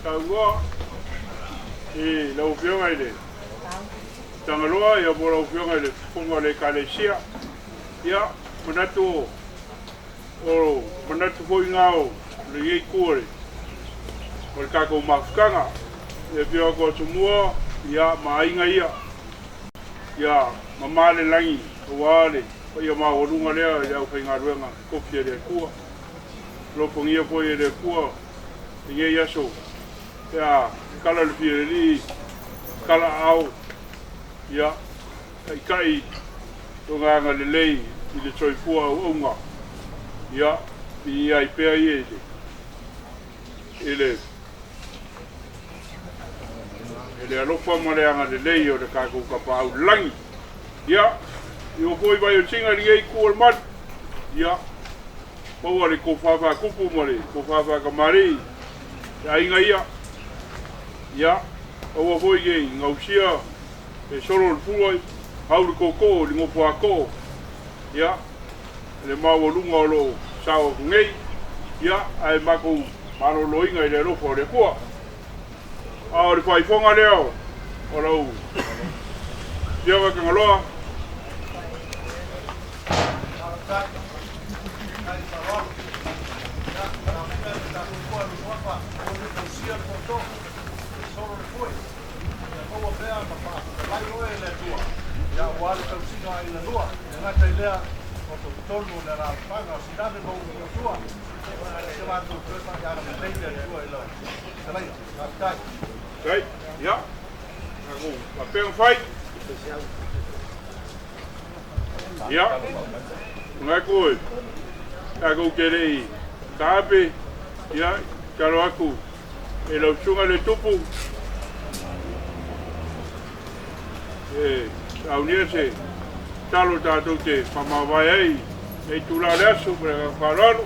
taua i lau Afioga i le Tagaloa, ia po o lau Afioga i le Fofoga o le Ekalesia. Ia, manatu o manatu foi na o lenei itu o le o le tatou mafutaga. I le afio atu o Tumua, ia, ma aiga ia, ia mamā le lagi aua le paia maualuga lea i le aufaigaluega tofi a le Atua. Alofagia foi e le Atua lenei aso pe a kala le fialelii, kala aao, ia taitai lona agalelei i le soifua auauna. Ia, viia ai pea ia i le, i le, i le alofa ma le agalelei o le tatou Tapaau i le Lagi. Ia, i o foi vaiotiga i lenei itu o le malu, ia, maua le tofa faatupu ma le tofa faatamalii i aiga ia. Ia, aua foi nei gausia e solo le fua, hau le tootoo i le nofo a too, ia, le maualuga o lo o sao atu nei, ia, ae matou maloloina i le alofa o le Atua. A o le faaifoga lea o lau Afioga Tagaloa. Faafetai. Ia, tatou faapea ona fai. Ia, manatu e tatou te le i taape, ia, tatalo atu i lau susuga i le Tupu e saunia se tatalo tatou te faamavae ai i lenei itula o le aso. Ma le agaga faaaloalo.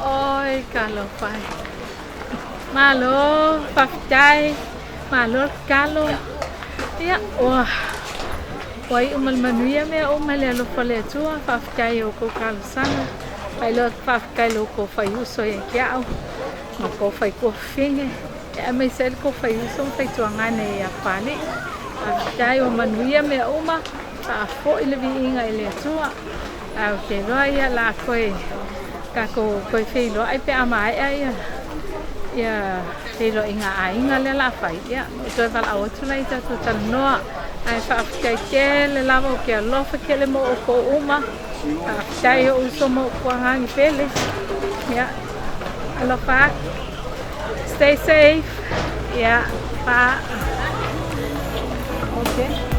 Oi, talofa e. Malo, faafetai, malo le tatalo. Ia, ua ua iu ma le manuia mea uma i le alofa o le Atua. Faafetai i outou talosaga. Faailoa atu faafetai i lo outou faiuso ia te au ma tou faituafafine, aemaise ai le tou faiuso ma faituagane ia Papalii. Faafetai ua manuia mea uma. Faafoi le viiga i le Atua. Ae ou te iloa ia la toe tatou toe feiloai pe a maea ia ia feiloaiga a aiga lea la fai. Ia ou toe valaau atu lea i tatou talanoa. Ae faafetai tele lava ou te alofa tele mo outou uma. Faafetai ou uso ma ou tuagani pele. Ia Alofa atu. Stay safe. Ia, fa. Okay.